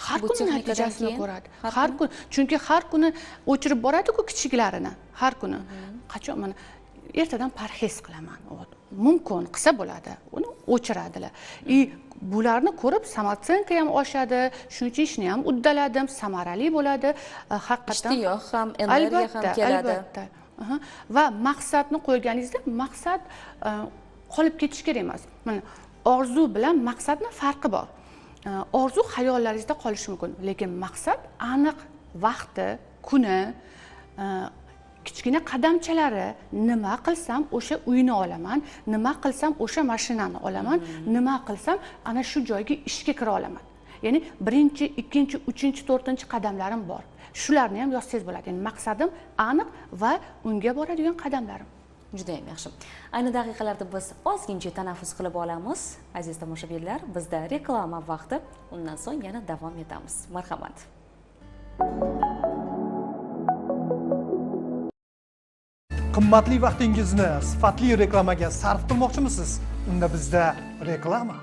S2: Har kuni natijasini ko'radi. Har kun, chunki har kuni o'chirib boradi-ku kichiklarini, har kuni. Qachon mana ertadan parhez qilaman. Mumkin, qilsa bo'ladi. Uni o'chiradilar. Bularni ko'rib samoocenka ham oshadi, shuncha ishni ham uddaladim, samarali bo'ladi. Haqiqatan
S1: ishtiyoq ham, energiya ham keladi.
S2: Albatta. Va maqsadni qo'yganingizda maqsad qolib ketish kerak emas. Mana orzu bilan maqsadning farqi bor. Orzu xayollaringizda qolishi mumkin, lekin maqsad aniq vaqti, kuni, kichkina qadamchalari, nima qilsam o'sha uyni olaman, nima qilsam o'sha mashinani olaman, nima qilsam ana shu joyga ishga kira olaman. Ya'ni birinchi, ikkinchi, uchinchi, to'rtinchi qadamlarim bor. Shularni ham yozsangiz bo'ladi. Ya'ni maqsadim aniq va unga boradigan qadamlarim.
S1: Juda ham yaxshi. Ayni daqiqalarda biz ozgincha tanaffus qilib olamiz. Aziz tomoshabinlar, bizda reklama vaqti. Undan so'ng yana davom etamiz. Marhamat.
S11: Qimmatli vaqtingizni sifatli reklamaga sarf qilmoqchimisiz? Unda bizda reklama.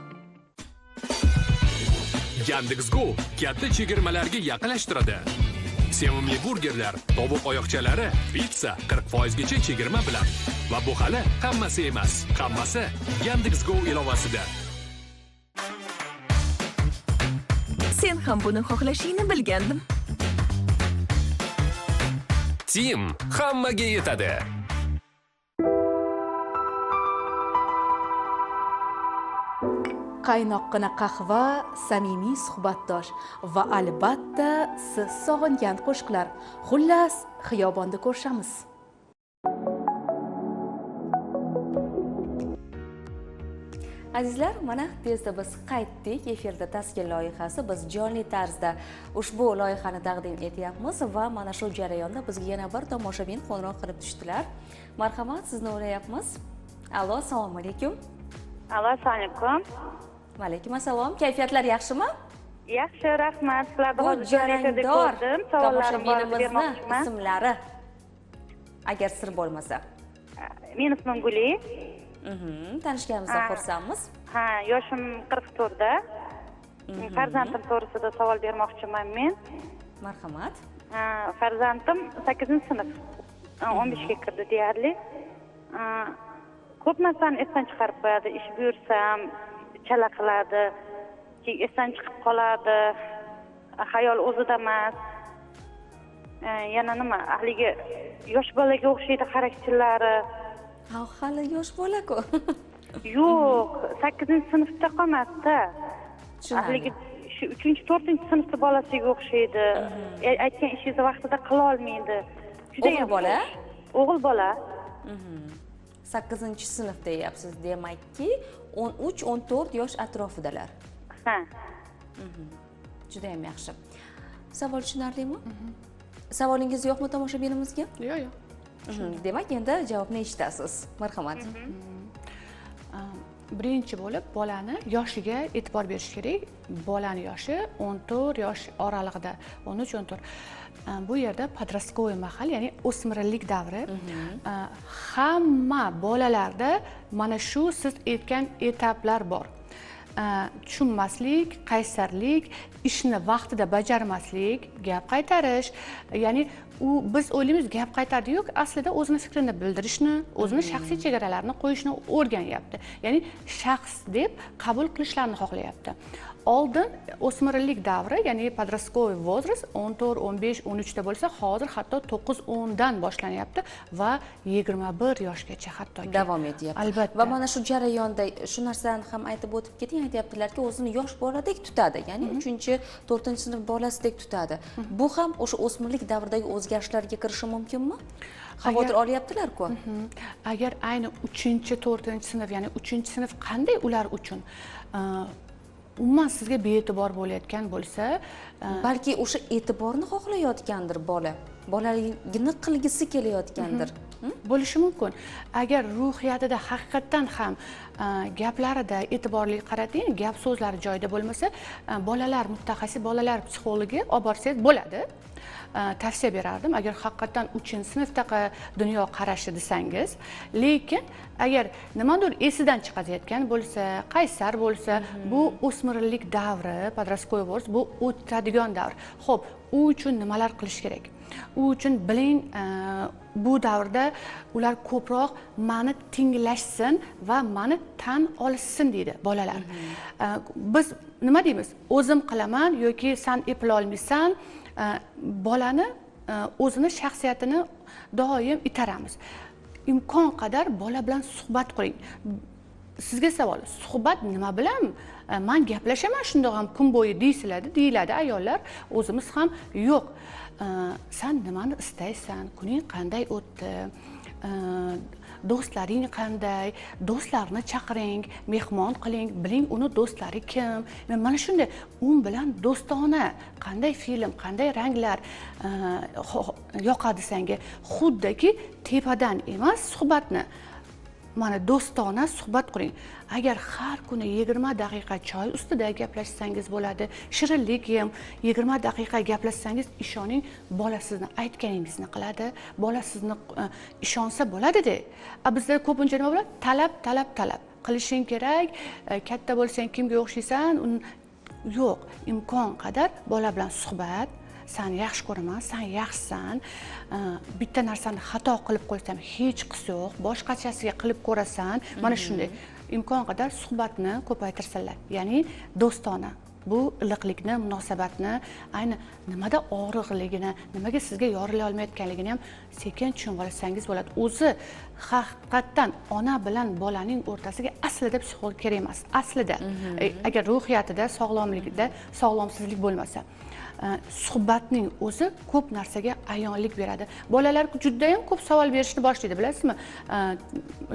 S7: Yandex.Go katta chegirmalarga yaqinlashtiradi. Sevimli burgerlar, tovuq oyoqchalari, pitsa 40% gacha chegirma bilan. Va bu hali hammasi emas. Hammasi Yandex.Go ilovasida.
S4: Sen ham buni xohlashingni bilgandim.
S7: Tim hammaga yetadi.
S12: Qaynoqqina qahva, samimiy suhbatdosh va albatta siz sog'ingan qo'shiqlar. Xullas, xiyobonda ko'rishamiz.
S1: Azizlar, mana tezda biz qaytdik. Efirda Taskin loyihasi. Biz jonli tarzda ushbu loyihani taqdim etyapmiz va mana shu jarayonda bizga yana bir tomoshabin qo'ng'iroq qilib tushdilar. Marhamat, sizni o'ylayapmiz. Allo, assalomu alaykum.
S13: Allo, assalomu alaykum.
S1: Va alaykum assalom. Kayfiyatlar yaxshimi?
S13: Yaxshi, rahmat. Sizlarni hozir jonli ko'rdim. Savollarim bor, bermoqchiman.
S1: Ismlari agar sir bo'lmasa.
S13: Meni ismim Guli.
S1: Tanishganimizdan xursandmiz.
S13: Ha, yoshim 44 da. Farzandim to'g'risida savol bermoqchiman men.
S1: Marhamat.
S13: Ha, farzandim 8-sinf. 15 ga kirdi deyarli. Ko'p narsani esdan chiqarib qo'yadi, ish buyursam chala qiladi, keyin esdan chiqib qoladi, xayol o'zida emas. Yana nima, haligi yosh bolaga o'xshaydi xarakterlari.
S1: Ha, hali yosh bola-ku.
S13: Yo'q, 8-sinfda qolmasdi. Haligi shu 3-4-sinfda bolasiga o'xshaydi. Aytgan ishingizni vaqtida qila olmaydi.
S1: O'g'il bola?
S13: O'g'il bola.
S1: 8-sinf deyapsiz, demakki 13-14 yosh atrofidalar.
S13: Ha.
S1: Juda ham yaxshi. Savol tushunarlimi? Savolingiz yo'qmi tomoshabinimizga?
S2: Yo'q, yo'q.
S1: Demak, endi javobni eshitasiz. Marhamat.
S2: Birinchi bo'lib bolani yoshiga e'tibor berish kerak. Bolani yoshi 14 yosh oralig'ida, 13-14. Bu yerda подростковый mahal, ya'ni o'smirlik davri. Hamma bolalarda mana shu siz aytgan etaplar bor. Tushunmaslik, qaysarlik, ishni vaqtida bajarmaslik, gap qaytarish. Ya'ni u biz o'ylaymiz gap qaytardi, yo'q, aslida o'zini fikrini bildirishni, o'zini shaxsiy chegaralarini qo'yishni o'rganyapti. Ya'ni shaxs deb qabul qilishlarini xohlayapti. Oldin o'smirlik davri, ya'ni подростковый возраст 14, 15, 13 da bo'lsa, hozir hatto 9-10 dan boshlanyapti va 21 yoshgacha hatto
S1: davom etyapti.
S2: Albatta.
S1: Va mana shu jarayonda shu narsani ham aytib o'tib keting, aytyaptilarki, o'zini yosh boladek tutadi, ya'ni 3-4 sinf bolasidek tutadi. Bu ham o'sha o'smirlik davridagi o'zgarishlarga kirishi mumkinmi? Xavotir olyaptilar-ku.
S2: Agar ayni 3-4 sinf, ya'ni 3-sinf qanday ular uchun umuman sizga bee'tibor bo'layotgan bo'lsa,
S1: balki o'sha e'tiborni xohlayotgandir bola, bolaligini qilgisi kelayotgandir.
S2: Bo'lishi mumkin. Agar ruhiyatida haqiqatdan ham gaplarida e'tiborli qarating, gap so'zlari joyida bo'lmasa, bolalar mutaxassis, bolalar psixologi olib borsangiz bo'ladi. Tavsiya berardim, agar haqiqatdan 3-sinfdaqa dunyo qarashi desangiz. Lekin agar nimadir esidan chiqazayotgan bo'lsa, qaysar bo'lsa, bu o'smirlik davri, подростковый возраст, bu o'tadigan davr. Xo'p, u uchun nimalar qilish kerak? U uchun biling, bu davrda ular ko'proq meni tinglashsin va meni tan olishsin deydi bolalar. Biz nima deymiz? O'zim qilaman yoki san eplolmaysan. Bolani o'zini shaxsiyatini doim itaramiz. Imkon qadar bola bilan suhbat quring. Sizga savol, suhbat nima bilan? Men gaplashaman shundoq ham kun bo'yi deyiladi ayollar, o'zimiz ham yo'q. San nimani istaysan? Kuning qanday o'tdi? Do'stlaring qanday? Do'stlarni chaqiring, mehmon qiling, biling uni do'stlari kim. Mana shunday u bilan do'stona qanday film, qanday ranglar yoqadi senga? Xuddiki tepadan emas suhbatni. Mana do'stona suhbat quring. Agar har kuni 20 daqiqa choy ustida gaplashsangiz bo'ladi, shirinlik yem, 20 daqiqa gaplashsangiz, ishoning, bola sizni aytganingizni qiladi, bola sizni ishonsa bo'ladi-da. Bizda ko'pincha nima bo'ladi? Talab, talab, talab. Qilishing kerak, katta bo'lsang kimga o'xshaysan? Yo'q, imkon qadar bola bilan suhbat. Sen yaxshi ko'raman, sen yaxshisan. Bitta narsani xato qilib qo'ysam hech qisi yo'q, boshqachasiga qilib ko'rasan. Mana shunday imkon qadar suhbatni ko'paytirsinlar. Ya'ni do'stona. Bu iliqlikni, munosabatni, ayni nimada og'riqligini, nimaga sizga yorila olmayotganligini ham sekin tushunib olsangiz bo'ladi. O'zi haqiqatdan ona bilan bolaning o'rtasiga aslida psixolog kerak emas. Aslida agar ruhiyatida, sog'lomligida sog'lomsizlik bo'lmasa, suhbatning o'zi ko'p narsaga ayonlik beradi. Bolalar juda ham ko'p savol berishni boshlaydi, bilasizmi?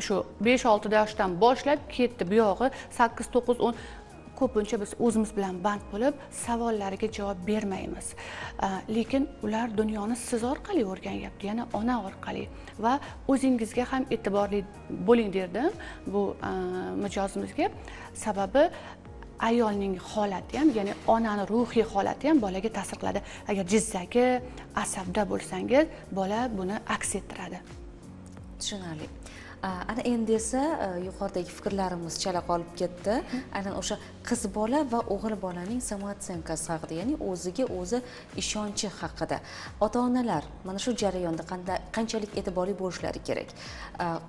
S2: Shu 5-6 yoshdan boshlab ketdi, bu yog'i 8, 9, 10 ko'pincha biz o'zimiz bilan band bo'lib savollariga javob bermaymiz. Lekin ular dunyoni siz orqali o'rganyapti, ya'ni ona orqali. Va o'zingizga ham e'tiborli bo'ling derdim bu mijozimizga. Sababi ayolning holati ham, ya'ni onani ruhiy holati ham bolaga ta'sir qiladi. Agar jizzaki, asabda bo'lsangiz, bola buni aks ettiradi.
S1: Tushunarli. Ana endi esa yuqoridagi fikrlarimiz chala qolib ketdi. Aynan o'sha qiz bola va o'g'il bolaning samootsenkasi haqida, ya'ni o'ziga o'zi ishonchi haqida. Ota-onalar mana shu jarayonda qanchalik e'tiborli bo'lishlari kerak?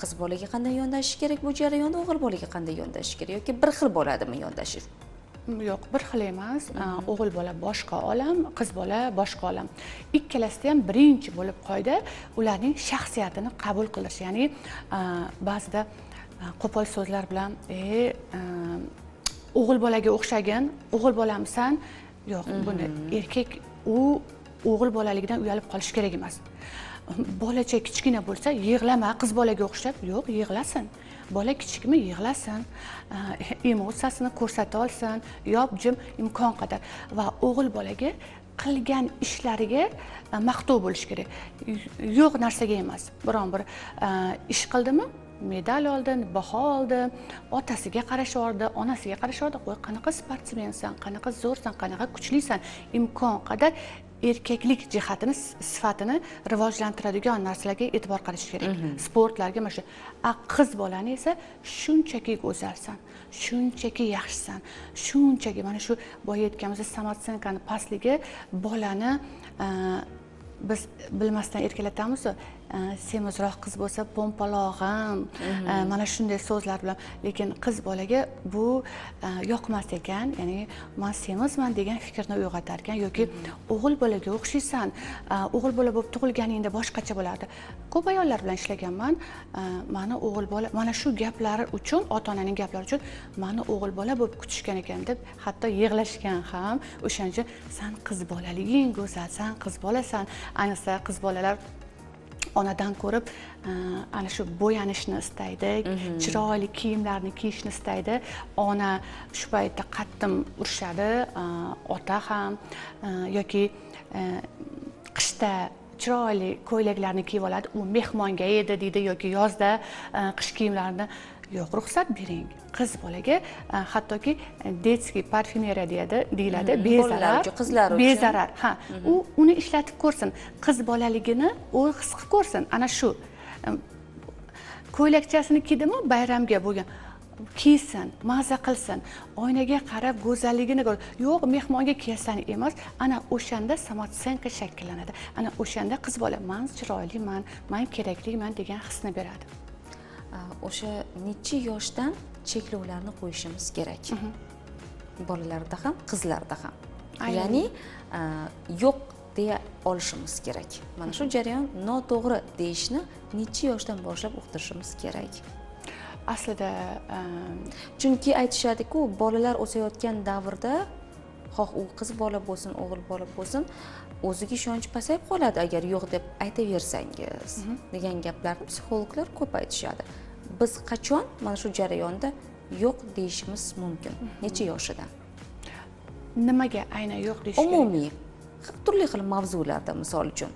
S1: Qiz bolaga qanday yondashish kerak bu jarayonda, o'g'il bolaga qanday yondashish kerak yoki bir xil bo'ladimi yondashish?
S2: Yo'q, bir xil emas. O'g'il bola boshqa olam, qiz bola boshqa olam. Ikkalasida ham birinchi bo'lib qoida ularning shaxsiyatini qabul qilish. Ya'ni ba'zida qo'pol so'zlar bilan o'g'il bolaga o'xshagan, o'g'il bolamisan, yo'q, buni erkak u o'g'il bolaligidan uyalib qolish kerak emas. Bolacha kichkina bo'lsa, yig'lama, qiz bolaga o'xshab, yo'q, yig'lasin. Bola kichikmi, yig'lasin, emotsiyasini ko'rsata olsin, yop jim imkon qadar. Va o'g'il bolaga qilgan ishlariga maqtov bo'lish kerak. Yo'q narsaga emas. Biron bir ish qildimi, medal oldi, baho oldi, otasiga qarashardi, onasiga qarashardi, qo'y, qanaqa sportsmensan, qanaqa zo'rsan, qanaqa kuchlisan, imkon qadar erkaklik jihatini, sifatini rivojlantiradigan narsalarga e'tibor qilish kerak. Sportlarga mana shu. Qiz bolani esa shunchaki go'zalsan, shunchaki yaxshisan, shunchaki mana shu boya aytganimizdek samootsenkani pastligi bolani biz bilmasdan erkalatamiz. Semizroq qiz bo'lsa pompalog'im, mana shunday so'zlar bilan. Lekin qiz bolaga bu yoqmas ekan, ya'ni men semizman degan fikrni uyg'otar ekan yoki o'g'il bolaga o'xshaysan, o'g'il bola bo'lib tug'ilganingda boshqacha bo'lardi. Ko'p ayollar bilan ishlaganman, mani o'g'il bola, mana shu gaplari uchun, ota-onaning gaplari uchun mani o'g'il bola bo'lib kutishgan ekan deb hatto yig'lashgan ham. O'shaning uchun san qiz bolaliging go'zal, san qiz bolasan. Ayniqsa qiz bolalar onadan ko'rib ana shu bo'yanishni istaydi, chiroyli kiyimlarni kiyishni istaydi. Ona shu paytda qattiq urishadi, ota ham yoki qishda chiroyli ko'ylaklarni kiyib oladi, u mehmonga edi deydi yoki yozda qish kiyimlarini. Yo'q, ruxsat bering. Qiz bolaga hattoki detskiy parfyumeriya deyiladi, bezarar,
S1: qizlar uchun
S2: bezarar. Ha, u uni ishlatib ko'rsin, qiz bolaligini u his qilib ko'rsin. Ana shu ko'ylakchasini kiydimi bayramga bo'lgan, kiysin, maza qilsin, oynaga qarab go'zalligini ko'r. Yo'q, mehmonga kiyasan emas. Ana o'shanda samootsenka shakllanadi. Ana o'shanda qiz bola men chiroyliman, men kerakliman degan hisni beradi.
S1: O'sha necha yoshdan cheklovlarni qo'yishimiz kerak? Bolalarda ham, qizlarda ham. Ya'ni yo'q deya olishimiz kerak. Mana shu jarayon noto'g'ri deyishni necha yoshdan boshlab uqtirishimiz kerak?
S2: Aslida
S1: chunki aytishadi-ku, bolalar o'sayotgan davrda xoh u qiz bola bo'lsin, o'g'il bola bo'lsin, o'ziga ishonch pasayib qoladi agar yo'q deb aytaversangiz degan gaplarni psixologlar ko'p aytishadi. Biz qachon mana shu jarayonda yo'q deyishimiz mumkin? Necha yoshidan?
S2: Nimaga aynan yo'q deyish kerak?
S1: Umumiy, turli xil mavzularda, misol uchun.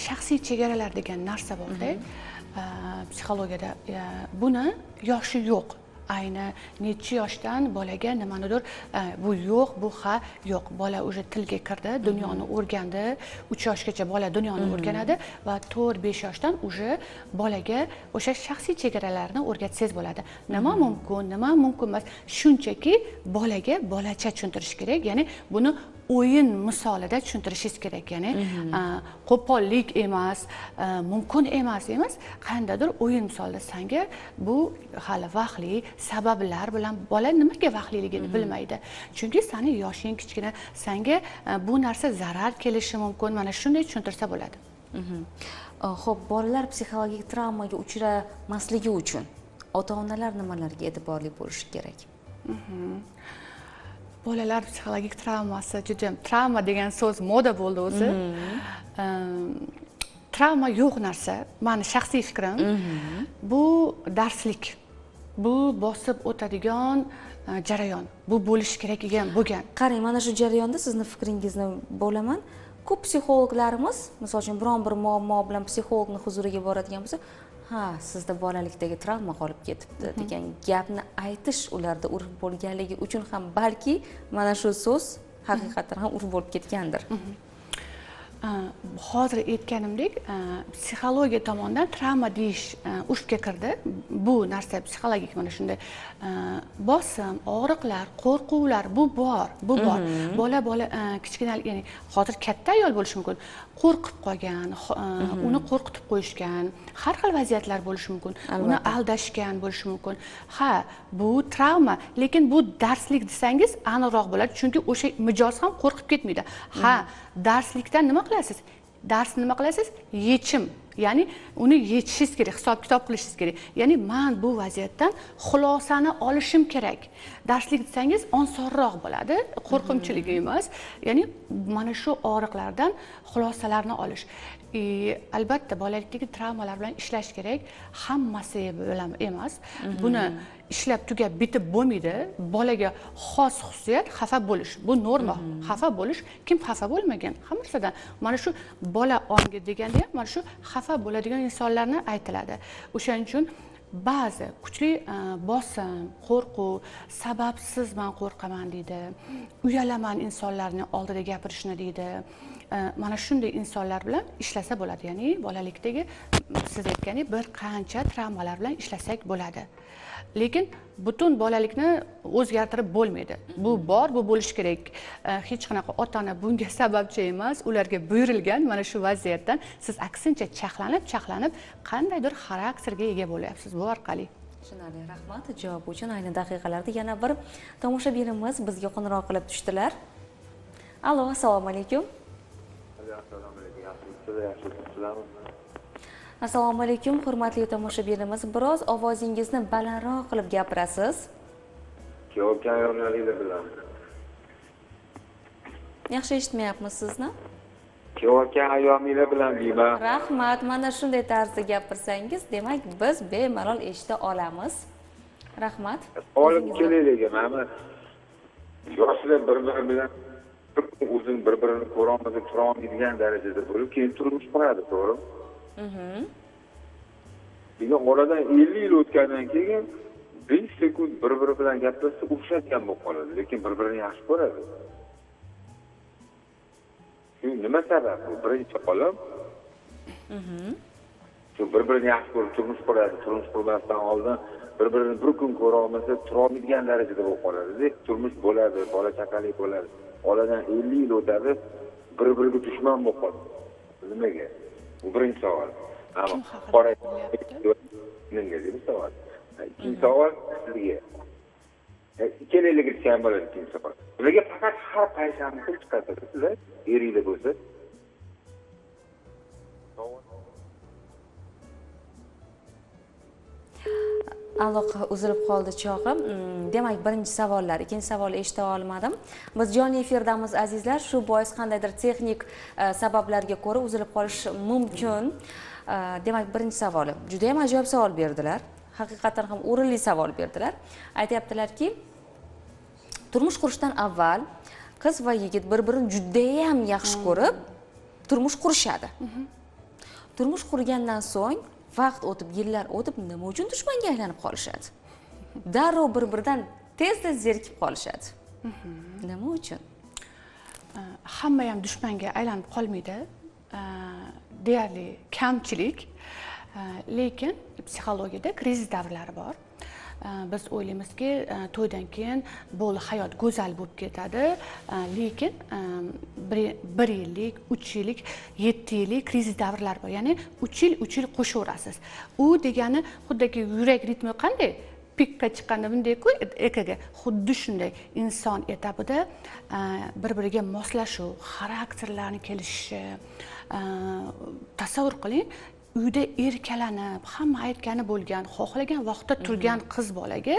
S2: Shaxsiy chegaralar degan narsa borda, psixologiyada buni yoshi yo'q. Ayni necha yoshdan bolaga nimanidir bu yo'q, bu ha, yo'q. Bola уже tilga kirdi, dunyoni o'rgandi. 3 yoshgacha bola dunyoni o'rganadi va 4-5 yoshdan уже bolaga o'sha shaxsiy chegaralarni o'rgatsangiz bo'ladi. Nima mumkin, nima mumkin emas. Shunchaki bolaga bolacha tushuntirish kerak. Ya'ni buni o'yin misolida tushuntirishingiz kerak. Ya'ni qo'pollik emas, mumkin emas emas, qandaydir o'yin misolida sanga bu hali vaqtli sabablar bilan bola nimaga vaqtliligini bilmaydi. Chunki seni yoshing kichkina, sanga bu narsa zarar kelishi mumkin. Mana shunday tushuntirsa bo'ladi.
S1: Xo'p, bolalar psixologik travmaga uchramasligi uchun ota-onalar nimalarga e'tiborli bo'lishi kerak?
S2: Bolalar psixologik travmasi, juda ham travma degan so'z moda bo'ldi o'zi. Travma yo'q narsa, meni shaxsiy fikrim. Bu darslik, bu bosib o'tadigan jarayon, bu bo'lishi kerak ekan bo'lgan.
S1: Qarang, mana shu jarayonda sizni fikringizni bo'laman. Ko'p psixologlarimiz, misol uchun, biron bir muammo bilan psixologning huzuriga boradigan bo'lsa, ha, sizda bolalikdagi travma qolib ketibdi degan gapni aytish ularda urf bo'lganligi uchun ham balki mana shu so'z haqiqatan ham urf bo'lib ketgandir.
S2: Hozir aytganimdek, psixologiya tomonidan travma deyish urfga kirdi. Bu narsa psixologik mana shunday bosim, og'riqlar, qo'rquvlar, bu bor, bu bor. Bola kichkina, ya'ni hozir katta ayol bo'lishi mumkin, qo'rqib qolgan, uni qo'rqitib qo'yishgan, har xil vaziyatlar bo'lishi mumkin, uni aldashgan bo'lishi mumkin. Ha, bu travma, lekin bu darslik desangiz aniqroq bo'ladi, chunki o'sha mijoz ham qo'rqib ketmaydi. Ha, darslikdan nima qilasiz? Darsni nima qilasiz? Yechim. Ya'ni uni yechishingiz kerak, hisob-kitob qilishingiz kerak. Ya'ni men bu vaziyatdan xulosani olishim kerak. Darslik desangiz osonroq bo'ladi, qo'rqinchlik emas. Ya'ni mana shu og'riqlardan xulosalarni olish. Albatta bolalikdagi travmalar bilan ishlash kerak, hammasi bilan emas. Buni ishlab tugab bitib bo'lmaydi. Bolaga xos xususiyat xafa bo'lish. Bu norma. Xafa bo'lish, kim xafa bo'lmagan? Hamma narsadan. Mana shu bola ongi deganda ham mana shu xafa bo'ladigan insonlarni aytiladi. O'shaning uchun ba'zi kuchli bosim, qo'rquv, sababsiz men qo'rqaman deydi, uyalaman insonlarning oldida gapirishni deydi. Mana shunday insonlar bilan ishlasa bo'ladi. Ya'ni bolalikdagi siz aytgandek bir qancha travmalar bilan ishlasak bo'ladi. Lekin butun bolalikni o'zgartirib bo'lmaydi. Bu bor, bu bo'lishi kerak. Hech qanaqa ota-ona bunga sababchi emas, ularga buyurilgan mana shu vaziyatdan siz aksincha chaqlanib, qandaydir xarakterga ega bo'lyapsiz bu orqali.
S1: Tushunarli, rahmat javob uchun. Ayni daqiqalarda yana bir tomoshabinimiz bizga qo'ng'iroq qilib tushdilar. Alo, assalomu alaykum. Assalomu alaykum, hurmatli tomoshabinimiz. Biroz ovozingizni balandroq qilib gapirasiz. Yaxshi eshitmayapmiz sizni.
S14: Kelayotgan ayyominglar bilan deyman.
S1: Rahmat, mana shunday tarzda gapirsangiz, demak biz bemalol eshita olamiz. Rahmat.
S14: Olib kelaylik, mana yoshlar bir-biri bilan o'zini bir-birini ko'ra olmasa tura olmaydigan darajada bo'lib, keyin turmush quradi, to'g'rimi? Degan oradan 50 yil o'tgandan keyin 5 sekund bir-biri bilan gaplashsa urushadigan bo'lib qoladi, lekin bir-birini yaxshi ko'radi. Shu nima sabab bu? Birinchi olim. Shu bir-birini yaxshi ko'rib turmush quradi, turmush qurmasdan oldin bir-birini bir kun ko'ra olmasa tura olmaydigan darajada bo'lib qoladi. Turmush bo'ladi, bola chaqali bo'ladi. Oradan 50 yil o'tadi, bir-biriga dushman bo'lib qoladi. Nimaga? Bu birinchi savol. Menga bu savol. Ikkinchi savol sizga. Ikkalaylik ham bo'ladi ikkinchi savol. Ularga faqat har payshanba kuni chiqasiz, sizlar eringlar bo'lsa.
S1: Aloqa uzilib qoldi chog'i. Demak, birinchi savollar, ikkinchi savolni eshita olmadim. Biz jonli efirdamiz azizlar, shu bois qandaydir texnik sabablarga ko'ra uzilib qolish mumkin. Demak, birinchi savoli. Juda ham ajoyib savol berdilar. Haqiqatan ham o'rinli savol berdilar. Aytayaptilarki, turmush qurishdan avval qiz va yigit bir-birini juda ham yaxshi ko'rib turmush qurishadi. Turmush qurgandan so'ng vaqt o'tib, yillar o'tib, nima uchun dushmanga aylanib qolishadi? Darrov bir-biridan tez-tez zerikib qolishadi. Nima uchun?
S2: Hamma ham dushmanga aylanib qolmaydi. Deyarli kamchilik. Lekin psixologiyada krizis davrlari bor. Biz o'ylaymizki, to'ydan keyin bo'ldi, hayot go'zal bo'lib ketadi, lekin 1 yillik, 3 yillik, 7 yillik krizis davrlari bor. Ya'ni 3 yil, 3 yil qo'shaverasiz. U degani xuddiki yurak ritmi qanday pikka chiqqanda bunday-ku, EKG xuddi shunday inson etapida bir-biriga moslashuv, xarakterlarni kelishishi, tasavvur qiling. Uyda erkalanib, hamma aytgani bo'lgan, xohlagan vaqtda turgan qiz bolaga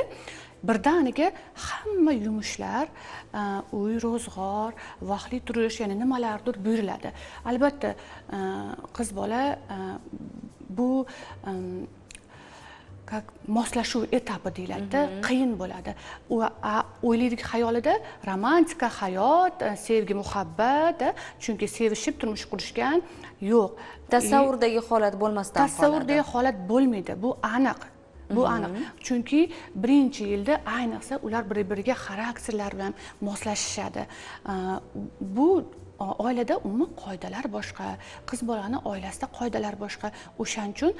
S2: birdaniga hamma yumushlar, uy ro'zg'or, vaqtli turish, ya'ni nimalardir buyuriladi. Albatta, qiz bola bu moslashuv etapi deyiladi, qiyin bo'ladi. U o'ylaydi xayolida romantika hayot, sevgi, muhabbat, chunki sevishib turmush qurishgan, yo'q.
S1: Tasavvurdagi holat bo'lmasdan qoladi.
S2: Tasavvurdagi holat bo'lmaydi, bu aniq. Bu aniq. Chunki birinchi yilda ayniqsa ular bir-biriga xarakterlar bilan moslashishadi. Bu Oilada umuman qoidalar boshqa, qiz bolani oilasida qoidalar boshqa. O'shaning uchun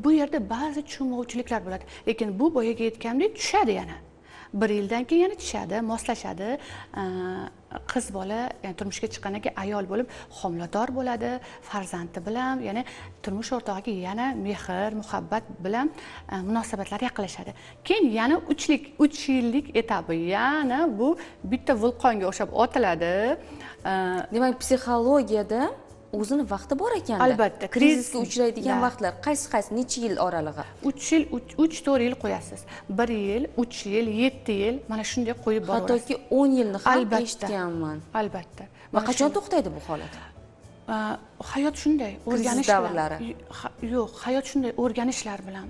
S2: bu yerda ba'zi tushunmovchiliklar bo'ladi. Lekin bu boyaga aytgandek tushadi yana. Bir yildan keyin yana tushadi, moslashadi. Qiz bola, ya'ni turmushga chiqqandan keyin ayol bo'lib homilador bo'ladi, farzandi bilan, ya'ni turmush o'rtog'iga yana mehr, muhabbat bilan munosabatlar yaqinlashadi. Keyin yana 3 yillik etabi, yana bu bitta vulqonga o'xshab otiladi.
S1: Demak, psixologiyada o'zini vaqti bor ekanda.
S2: Albatta,
S1: krizisga uchraydigan vaqtlar qaysi necha yil oralig'i?
S2: 3 yil, 3-4 yil qo'yasiz. 1 yil, 3 yil, 7 yil mana shunday qo'yib boraverasiz.
S1: Hattoki 10 yilni ham eshitganman.
S2: Albatta.
S1: Va qachon to'xtaydi bu holat?
S2: Hayot shunday, o'rganish bilan. Yo'q, hayot shunday o'rganishlar bilan,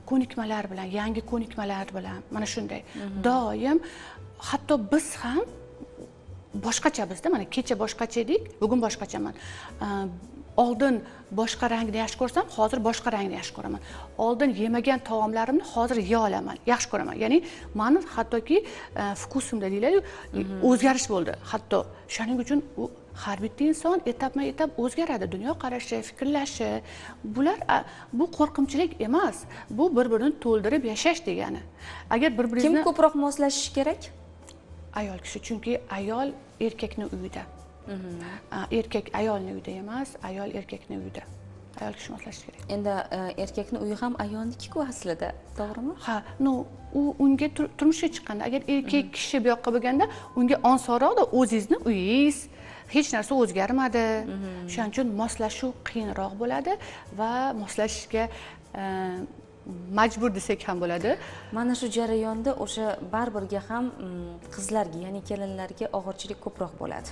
S2: ko'nikmalar bilan, yangi ko'nikmalar bilan mana shunday. Doim hatto biz ham boshqacha bizda, mana kecha boshqacha edik, bugun boshqachaman. Oldin boshqa rangni yaxshi ko'rsam, hozir boshqa rangni yaxshi ko'raman. Oldin yemagan taomlarimni hozir yeya olaman, yaxshi ko'raman. Ya'ni meni hattoki vkusimda deyiladi, o'zgarish bo'ldi. Hatto shuning uchun u har bitta inson etapma-etap o'zgaradi, dunyoqarashi, fikrlashi. Bular bu qo'rqinchlik emas, bu bir-birini to'ldirib yashash degani. Agar bir-biringizni
S1: kim ko'proq moslashishi kerak?
S2: Ayol kishi, chunki ayol erkakni uyida. Erkak ayolni uyida emas, ayol erkakni uyida. Ayol kishi moslashishi kerak.
S1: Endi erkakni uyi ham ayolniki-ku aslida, to'g'rimi?
S2: Ha, no, u unga turmushga chiqqanda, agar erkak kishi bu yoqqa bo'lganda, unga osonroqda o'zingizni uyingiz, hech narsa o'zgarmadi. Shuning uchun moslashuv qiyinroq bo'ladi va moslashishga majbur desak ham bo'ladi.
S1: Mana shu jarayonda o'sha baribirga ham qizlarga, ya'ni kelinlarga og'irchilik ko'proq bo'ladi.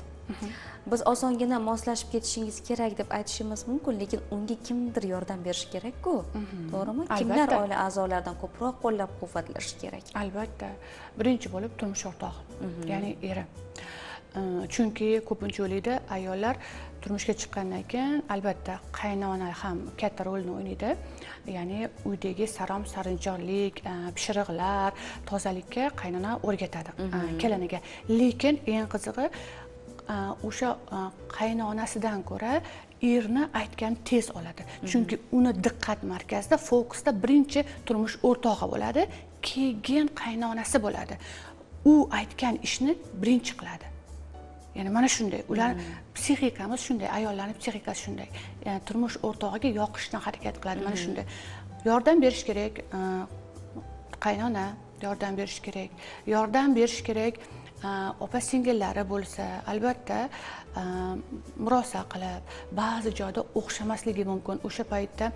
S1: Biz osongina moslashib ketishingiz kerak deb aytishimiz mumkin, lekin unga kimdir yordam berishi kerak-ku. To'g'rimi? Kimlar oila a'zolaridan ko'proq qo'llab-quvvatlashi kerak?
S2: Albatta. Birinchi bo'lib turmush o'rtog'i, ya'ni eri. Chunki ko'pincha o'ylaydi ayollar turmushga chiqqandan keyin albatta qaynona ham katta rolni o'ynaydi. Ya'ni uydagi sarom sarinjonlik, pishiriqlar, tozalikka qaynona o'rgatadi keliniga. Lekin eng qizig'i o'sha qaynonasidan ko'ra erni aytgan tez oladi. Chunki uni diqqat markazida, fokusda birinchi turmush o'rtog'i bo'ladi, keyin qaynonasi bo'ladi. U aytgan ishni birinchi qiladi. Ya'ni mana shunday, ular psixikamiz shunday, ayollarning psixikasi shunday. Ya'ni turmush o'rtog'iga yoqishdan harakat qiladi, mana shunday. Yordam berish kerak, qaynona yordam berish kerak. Yordam berish kerak, opa singillari bo'lsa, albatta murosa qilib, ba'zi joyda o'xshamasligi mumkin. O'sha paytda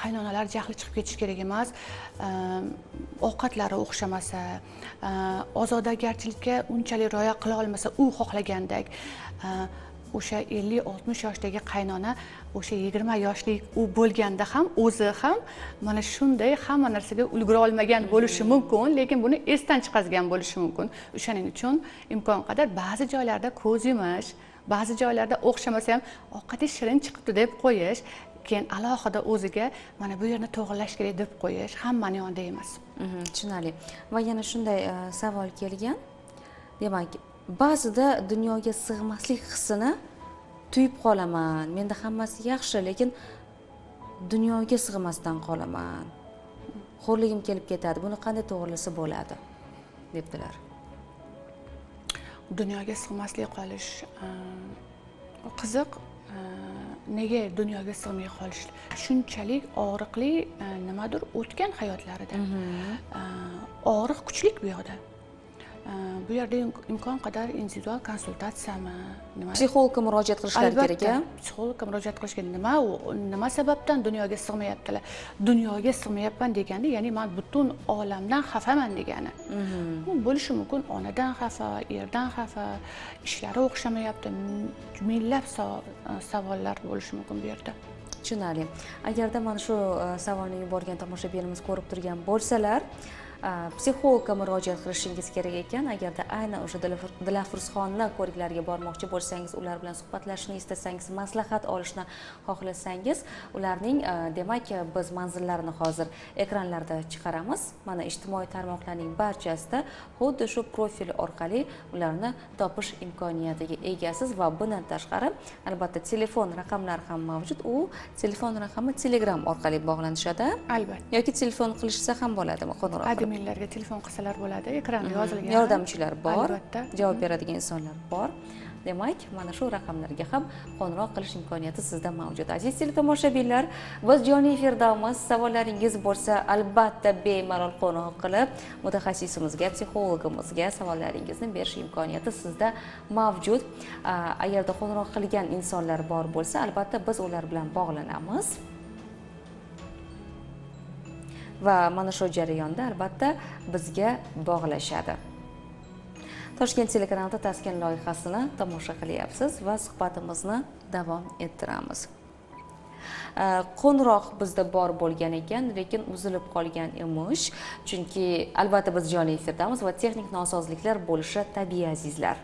S2: qaynonalar jahli chiqib ketishi kerak emas. Ovqatlari o'xshamasa, ozodagarchilikka unchalik rioya qila olmasa, u xohlagandek o'sha 50-60 yoshdagi qaynona o'sha 20 yoshlik u bo'lganda ham o'zi ham mana shunday hamma narsaga ulgura olmagan bo'lishi mumkin, lekin buni esdan chiqazgan bo'lishi mumkin. O'shaning uchun imkon qadar ba'zi joylarda ko'z yumish, ba'zi joylarda o'xshamasa ham ovqati shirin chiqibdi deb qo'yish, keyin alohida o'ziga mana bu yerni to'g'rilash kerak deb qo'yish, hammani yonida emas.
S1: Tushunarli. Va yana shunday savol kelgan. Demak, ba'zida dunyoga sig'maslik hissini tuyib qolaman. Menda hammasi yaxshi, lekin dunyoga sig'masdan qolaman. Xo'rligim kelib ketadi. Buni qanday to'g'rilasa bo'ladi? Debdilar.
S2: Dunyoga sig'maslik qolish qiziq. Nega dunyoga sig'may qolish? Shunchalik og'riqli nimadir o'tgan hayotlarida. Og'riq kuchlik bu yoqda. Bu yerda imkon qadar individual konsultatsiyami, nima?
S1: Psixologga murojaat qilishlari kerak, a?
S2: Psixologga murojaat qilish kerak. Nima u, nima sababdan dunyoga sig'mayaptilar? Dunyoga sig'mayapman deganda, ya'ni men butun olamdan xafaman degani. Bu bo'lishi mumkin, onadan xafa, erdan xafa, ishlari o'xshamayapti, minglab savollar bo'lishi mumkin bu yerda.
S1: Tushunarli. Agarda mana shu savolni yuborgan tomoshabinimiz ko'rib turgan bo'lsalar, Psixologga murojaat qilishingiz kerak ekan. Agarda aynan o'sha Dilafruzxonni ko'riklariga bormoqchi bo'lsangiz, ular bilan suhbatlashishni istasangiz, maslahat olishni xohlasangiz, ularning demak biz manzillarini hozir ekranlarda chiqaramiz. Mana ijtimoiy tarmoqlarning barchasida xuddi shu profil orqali ularni topish imkoniyatiga egasiz va bundan tashqari albatta telefon raqamlari ham mavjud. U telefon raqami Telegram orqali bog'lanishadi.
S2: Albatta.
S1: Yoki telefon qilishsa ham bo'ladimi? Qo'ng'iroq qilib.
S2: Adminlarga telefon qilsalar bo'ladi, ekranda yozilgan.
S1: Yordamchilar bor, javob beradigan insonlar bor. Demak, mana shu raqamlarga ham qo'ng'iroq qilish imkoniyati sizda mavjud. Aziz teletomoshabinlar, biz jonli efirdamiz. Savollaringiz bo'lsa, albatta bemalol qo'ng'iroq qilib, mutaxassisimizga, psixologimizga savollaringizni berish imkoniyati sizda mavjud. Agarda qo'ng'iroq qilgan insonlar bor bo'lsa, albatta biz ular bilan bog'lanamiz. Va mana shu jarayonda albatta bizga bog'lashadi. Toshkent telekanalida Taskin loyihasini tomosha qilyapsiz va suhbatimizni davom ettiramiz. Qo'ng'iroq bizda bor bo'lgan ekan, lekin uzilib qolgan emish. Chunki albatta biz jonli efirdamiz va texnik nosozliklar bo'lishi tabiiy, azizlar.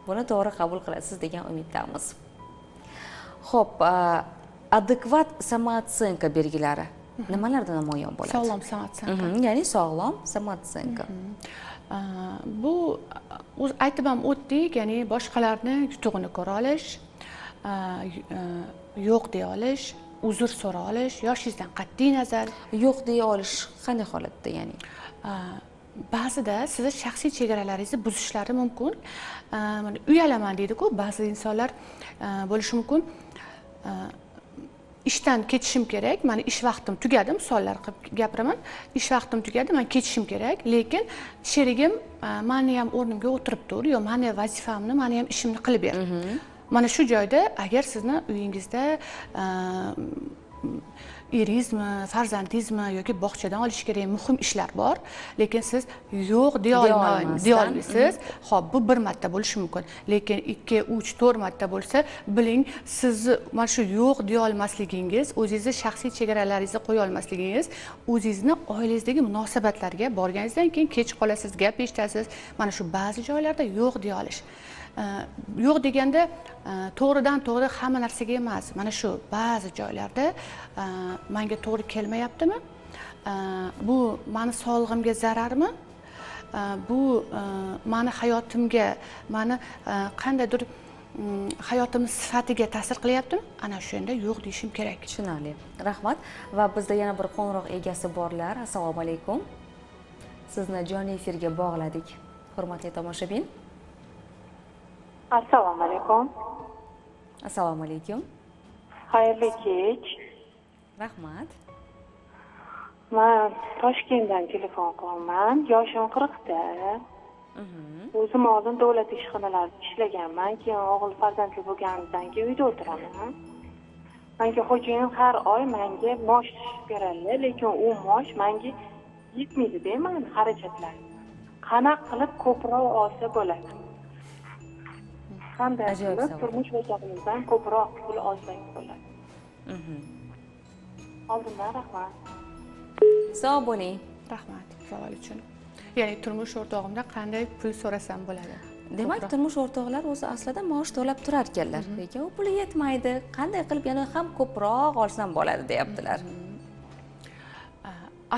S1: Buni to'g'ri qabul qilasiz degan umiddamiz. Xo'p, adekvat samootsенка belgilari nimalarda namoyon bo'ladi?
S2: Sog'lom samootsенка.
S1: Ya'ni sog'lom samootsенка.
S2: Bu o'z aytib ham o'tdik, ya'ni boshqalarni yutug'ini ko'ra olish, yo'q deya olish, uzr so'ra olish, yoshingizdan qat'iy nazar.
S1: Yo'q deya olish qanday holatda, ya'ni?
S2: Ba'zida sizni shaxsiy chegaralaringizni buzishlari mumkin. Mana uyalaman deydi-ku, ba'zi insonlar bo'lishi mumkin. Ishdan ketishim kerak, meni ish vaqtim tugadi, misollar qilib gapiraman. Ish vaqtim tugadi, men ketishim kerak, lekin sherigim meni ham o'rnimga o'tirib tur, yo meni vazifamni, meni ham ishimni qilib ber. Mana shu joyda agar sizni uyingizda eringizmi, farzandingizmi yoki bog'chadan olish kerak muhim ishlar bor, lekin siz yo'q deya olmaysiz. Xo'p, bu bir marta bo'lishi mumkin, lekin 2, 3, 4 marta bo'lsa, biling, sizni mana shu yo'q deya olmasligingiz, o'zingizni shaxsiy chegaralaringizni qo'ya olmasligingiz, o'zingizni oilangizdagi munosabatlarga borganingizdan keyin kech qolasiz, gap eshitasiz. Mana shu ba'zi joylarda yo'q deya olish. Yo'q deganda to'g'ridan to'g'ri hamma narsaga emas, mana shu ba'zi joylarda menga to'g'ri kelmayaptimi, bu meni sog'lig'imga zararmi, bu meni hayotimga, meni qandaydir hayotim sifatiga ta'sir qilyaptimi, ana shunda yo'q deyishim kerak.
S1: Tushunarli, rahmat. Va bizda yana bir qo'ng'iroq egasi borlar. Assalomu alaykum, sizni jonli efirga bog'ladik, hurmatli tomoshabin.
S15: Assalomu alaykum.
S1: Assalomu alaykum.
S15: Xayrli kech.
S1: Rahmat.
S15: Men Toshkentdan telefon qilaman. Yoshim 40 da. O'zim oldin davlat ishxonalarida ishlaganman. Keyin o'g'il farzandli bo'lganimdan keyin uyda o'tiraman. Menga xo'jayinim har oy menga maosh beradi, lekin u maosh menga yetmaydi-da, meni xarajatlar. Qanaqa qilib ko'proq olsa bo'ladi? Qanday qilib turmush o'rtog'imizdan ko'proq pul olsak bo'ladi? Oldindan rahmat.
S1: Sog' bo'ling.
S2: Rahmat savol uchun. Ya'ni turmush o'rtog'imdan qanday pul so'rasam bo'ladi?
S1: Demak, turmush o'rtoqlar o'zi aslida maosh to'lab turar ekanlar, lekin u puli yetmaydi. Qanday qilib yana ham ko'proq olsam bo'ladi deyaptilar.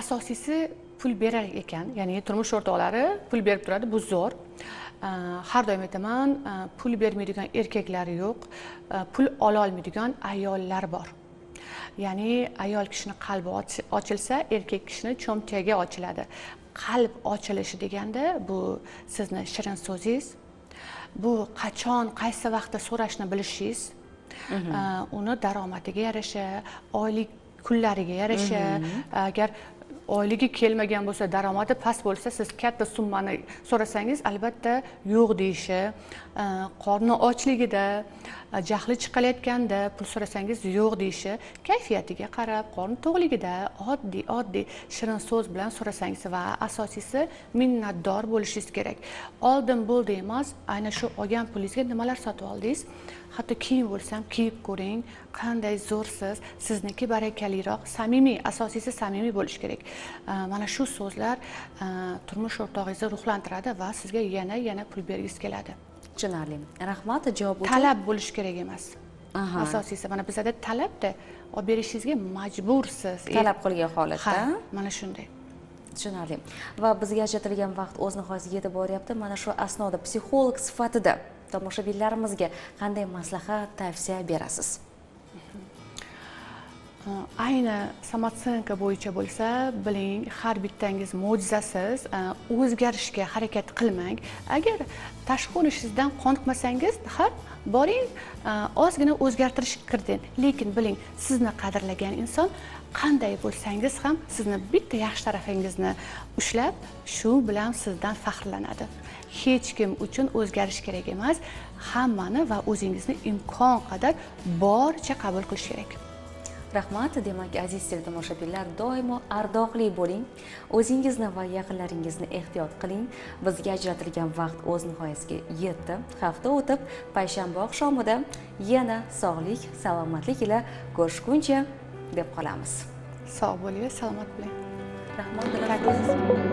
S2: Asosiysi pul berar ekan, ya'ni turmush o'rtoqlari pul berib turadi, bu zo'r. Har doim aytaman, pul bermaydigan erkaklar yo'q, pul ola olmaydigan ayollar bor. Ya'ni ayol kishini qalbi ochilsa, erkak kishini cho'ntagi ochiladi. Qalb ochilishi deganda bu sizni shirin so'zingiz, bu qachon, qaysi vaqtda so'rashni bilishingiz, uni daromadiga yarasha, oylik kunlariga yarasha, agar oyligi kelmagan bo'lsa, daromadi past bo'lsa, siz katta summani so'rasangiz, albatta yo'q deyishi, qorni ochligida, jahli chiqalayotganda pul so'rasangiz yo'q deyishi, kayfiyatiga qarab, qorni to'qligida oddiy shirin so'z bilan so'rasangiz va asosiysi minnatdor bo'lishingiz kerak. Oldin bo'ldi emas, aynan shu olgan pulingizga nimalar sotib oldingiz? Hatto kiyim bo'lsa ham kiyib ko'ring, qanday zo'rsiz, sizniki barakaliroq, samimiy, asosiysi samimiy bo'lish kerak. Mana shu so'zlar turmush o'rtog'ingizni ruhlantiradi va sizga yana pul bergisi keladi.
S1: Tushunarli. Rahmat javob uchun.
S2: Talab bo'lishi kerak emas. Asosiysi mana bizada talabda olib berishingizga majbursiz.
S1: Talab qilgan holatda.
S2: Ha, mana shunday.
S1: Tushunarli. Va bizga ajratilgan vaqt o'z nihoyasiga yetib boryapti. Mana shu asnoda psixolog sifatida tomoshabinlarimizga qanday maslahat, tavsiya berasiz?
S2: Ayni samotsenka bo'yicha bo'lsa, biling, har bittangiz mo'jizasiz, o'zgarishga harakat qilmang. Agar tashqi ko'rinishingizdan qoniqmasangiz, ha, boring, ozgina o'zgartirish kiriting. Lekin biling, sizni qadrlagan inson qanday bo'lsangiz ham sizni bitta yaxshi tarafingizni ushlab, shu bilan sizdan faxrlanadi. Hech kim uchun o'zgarish kerak emas, hammani va o'zingizni imkon qadar boricha qabul qilish kerak.
S1: Rahmat. Demak, aziz teletomoshabinlar, doimo ardoqli bo'ling. O'zingizni va yaqinlaringizni ehtiyot qiling. Bizga ajratilgan vaqt o'z nihoyasiga yetdi. Hafta o'tib, payshanba oqshomida yana sog'lik, salomatlik ila ko'rishguncha deb qolamiz.
S2: Sog' bo'ling, salomat bo'ling.
S1: Rahmat.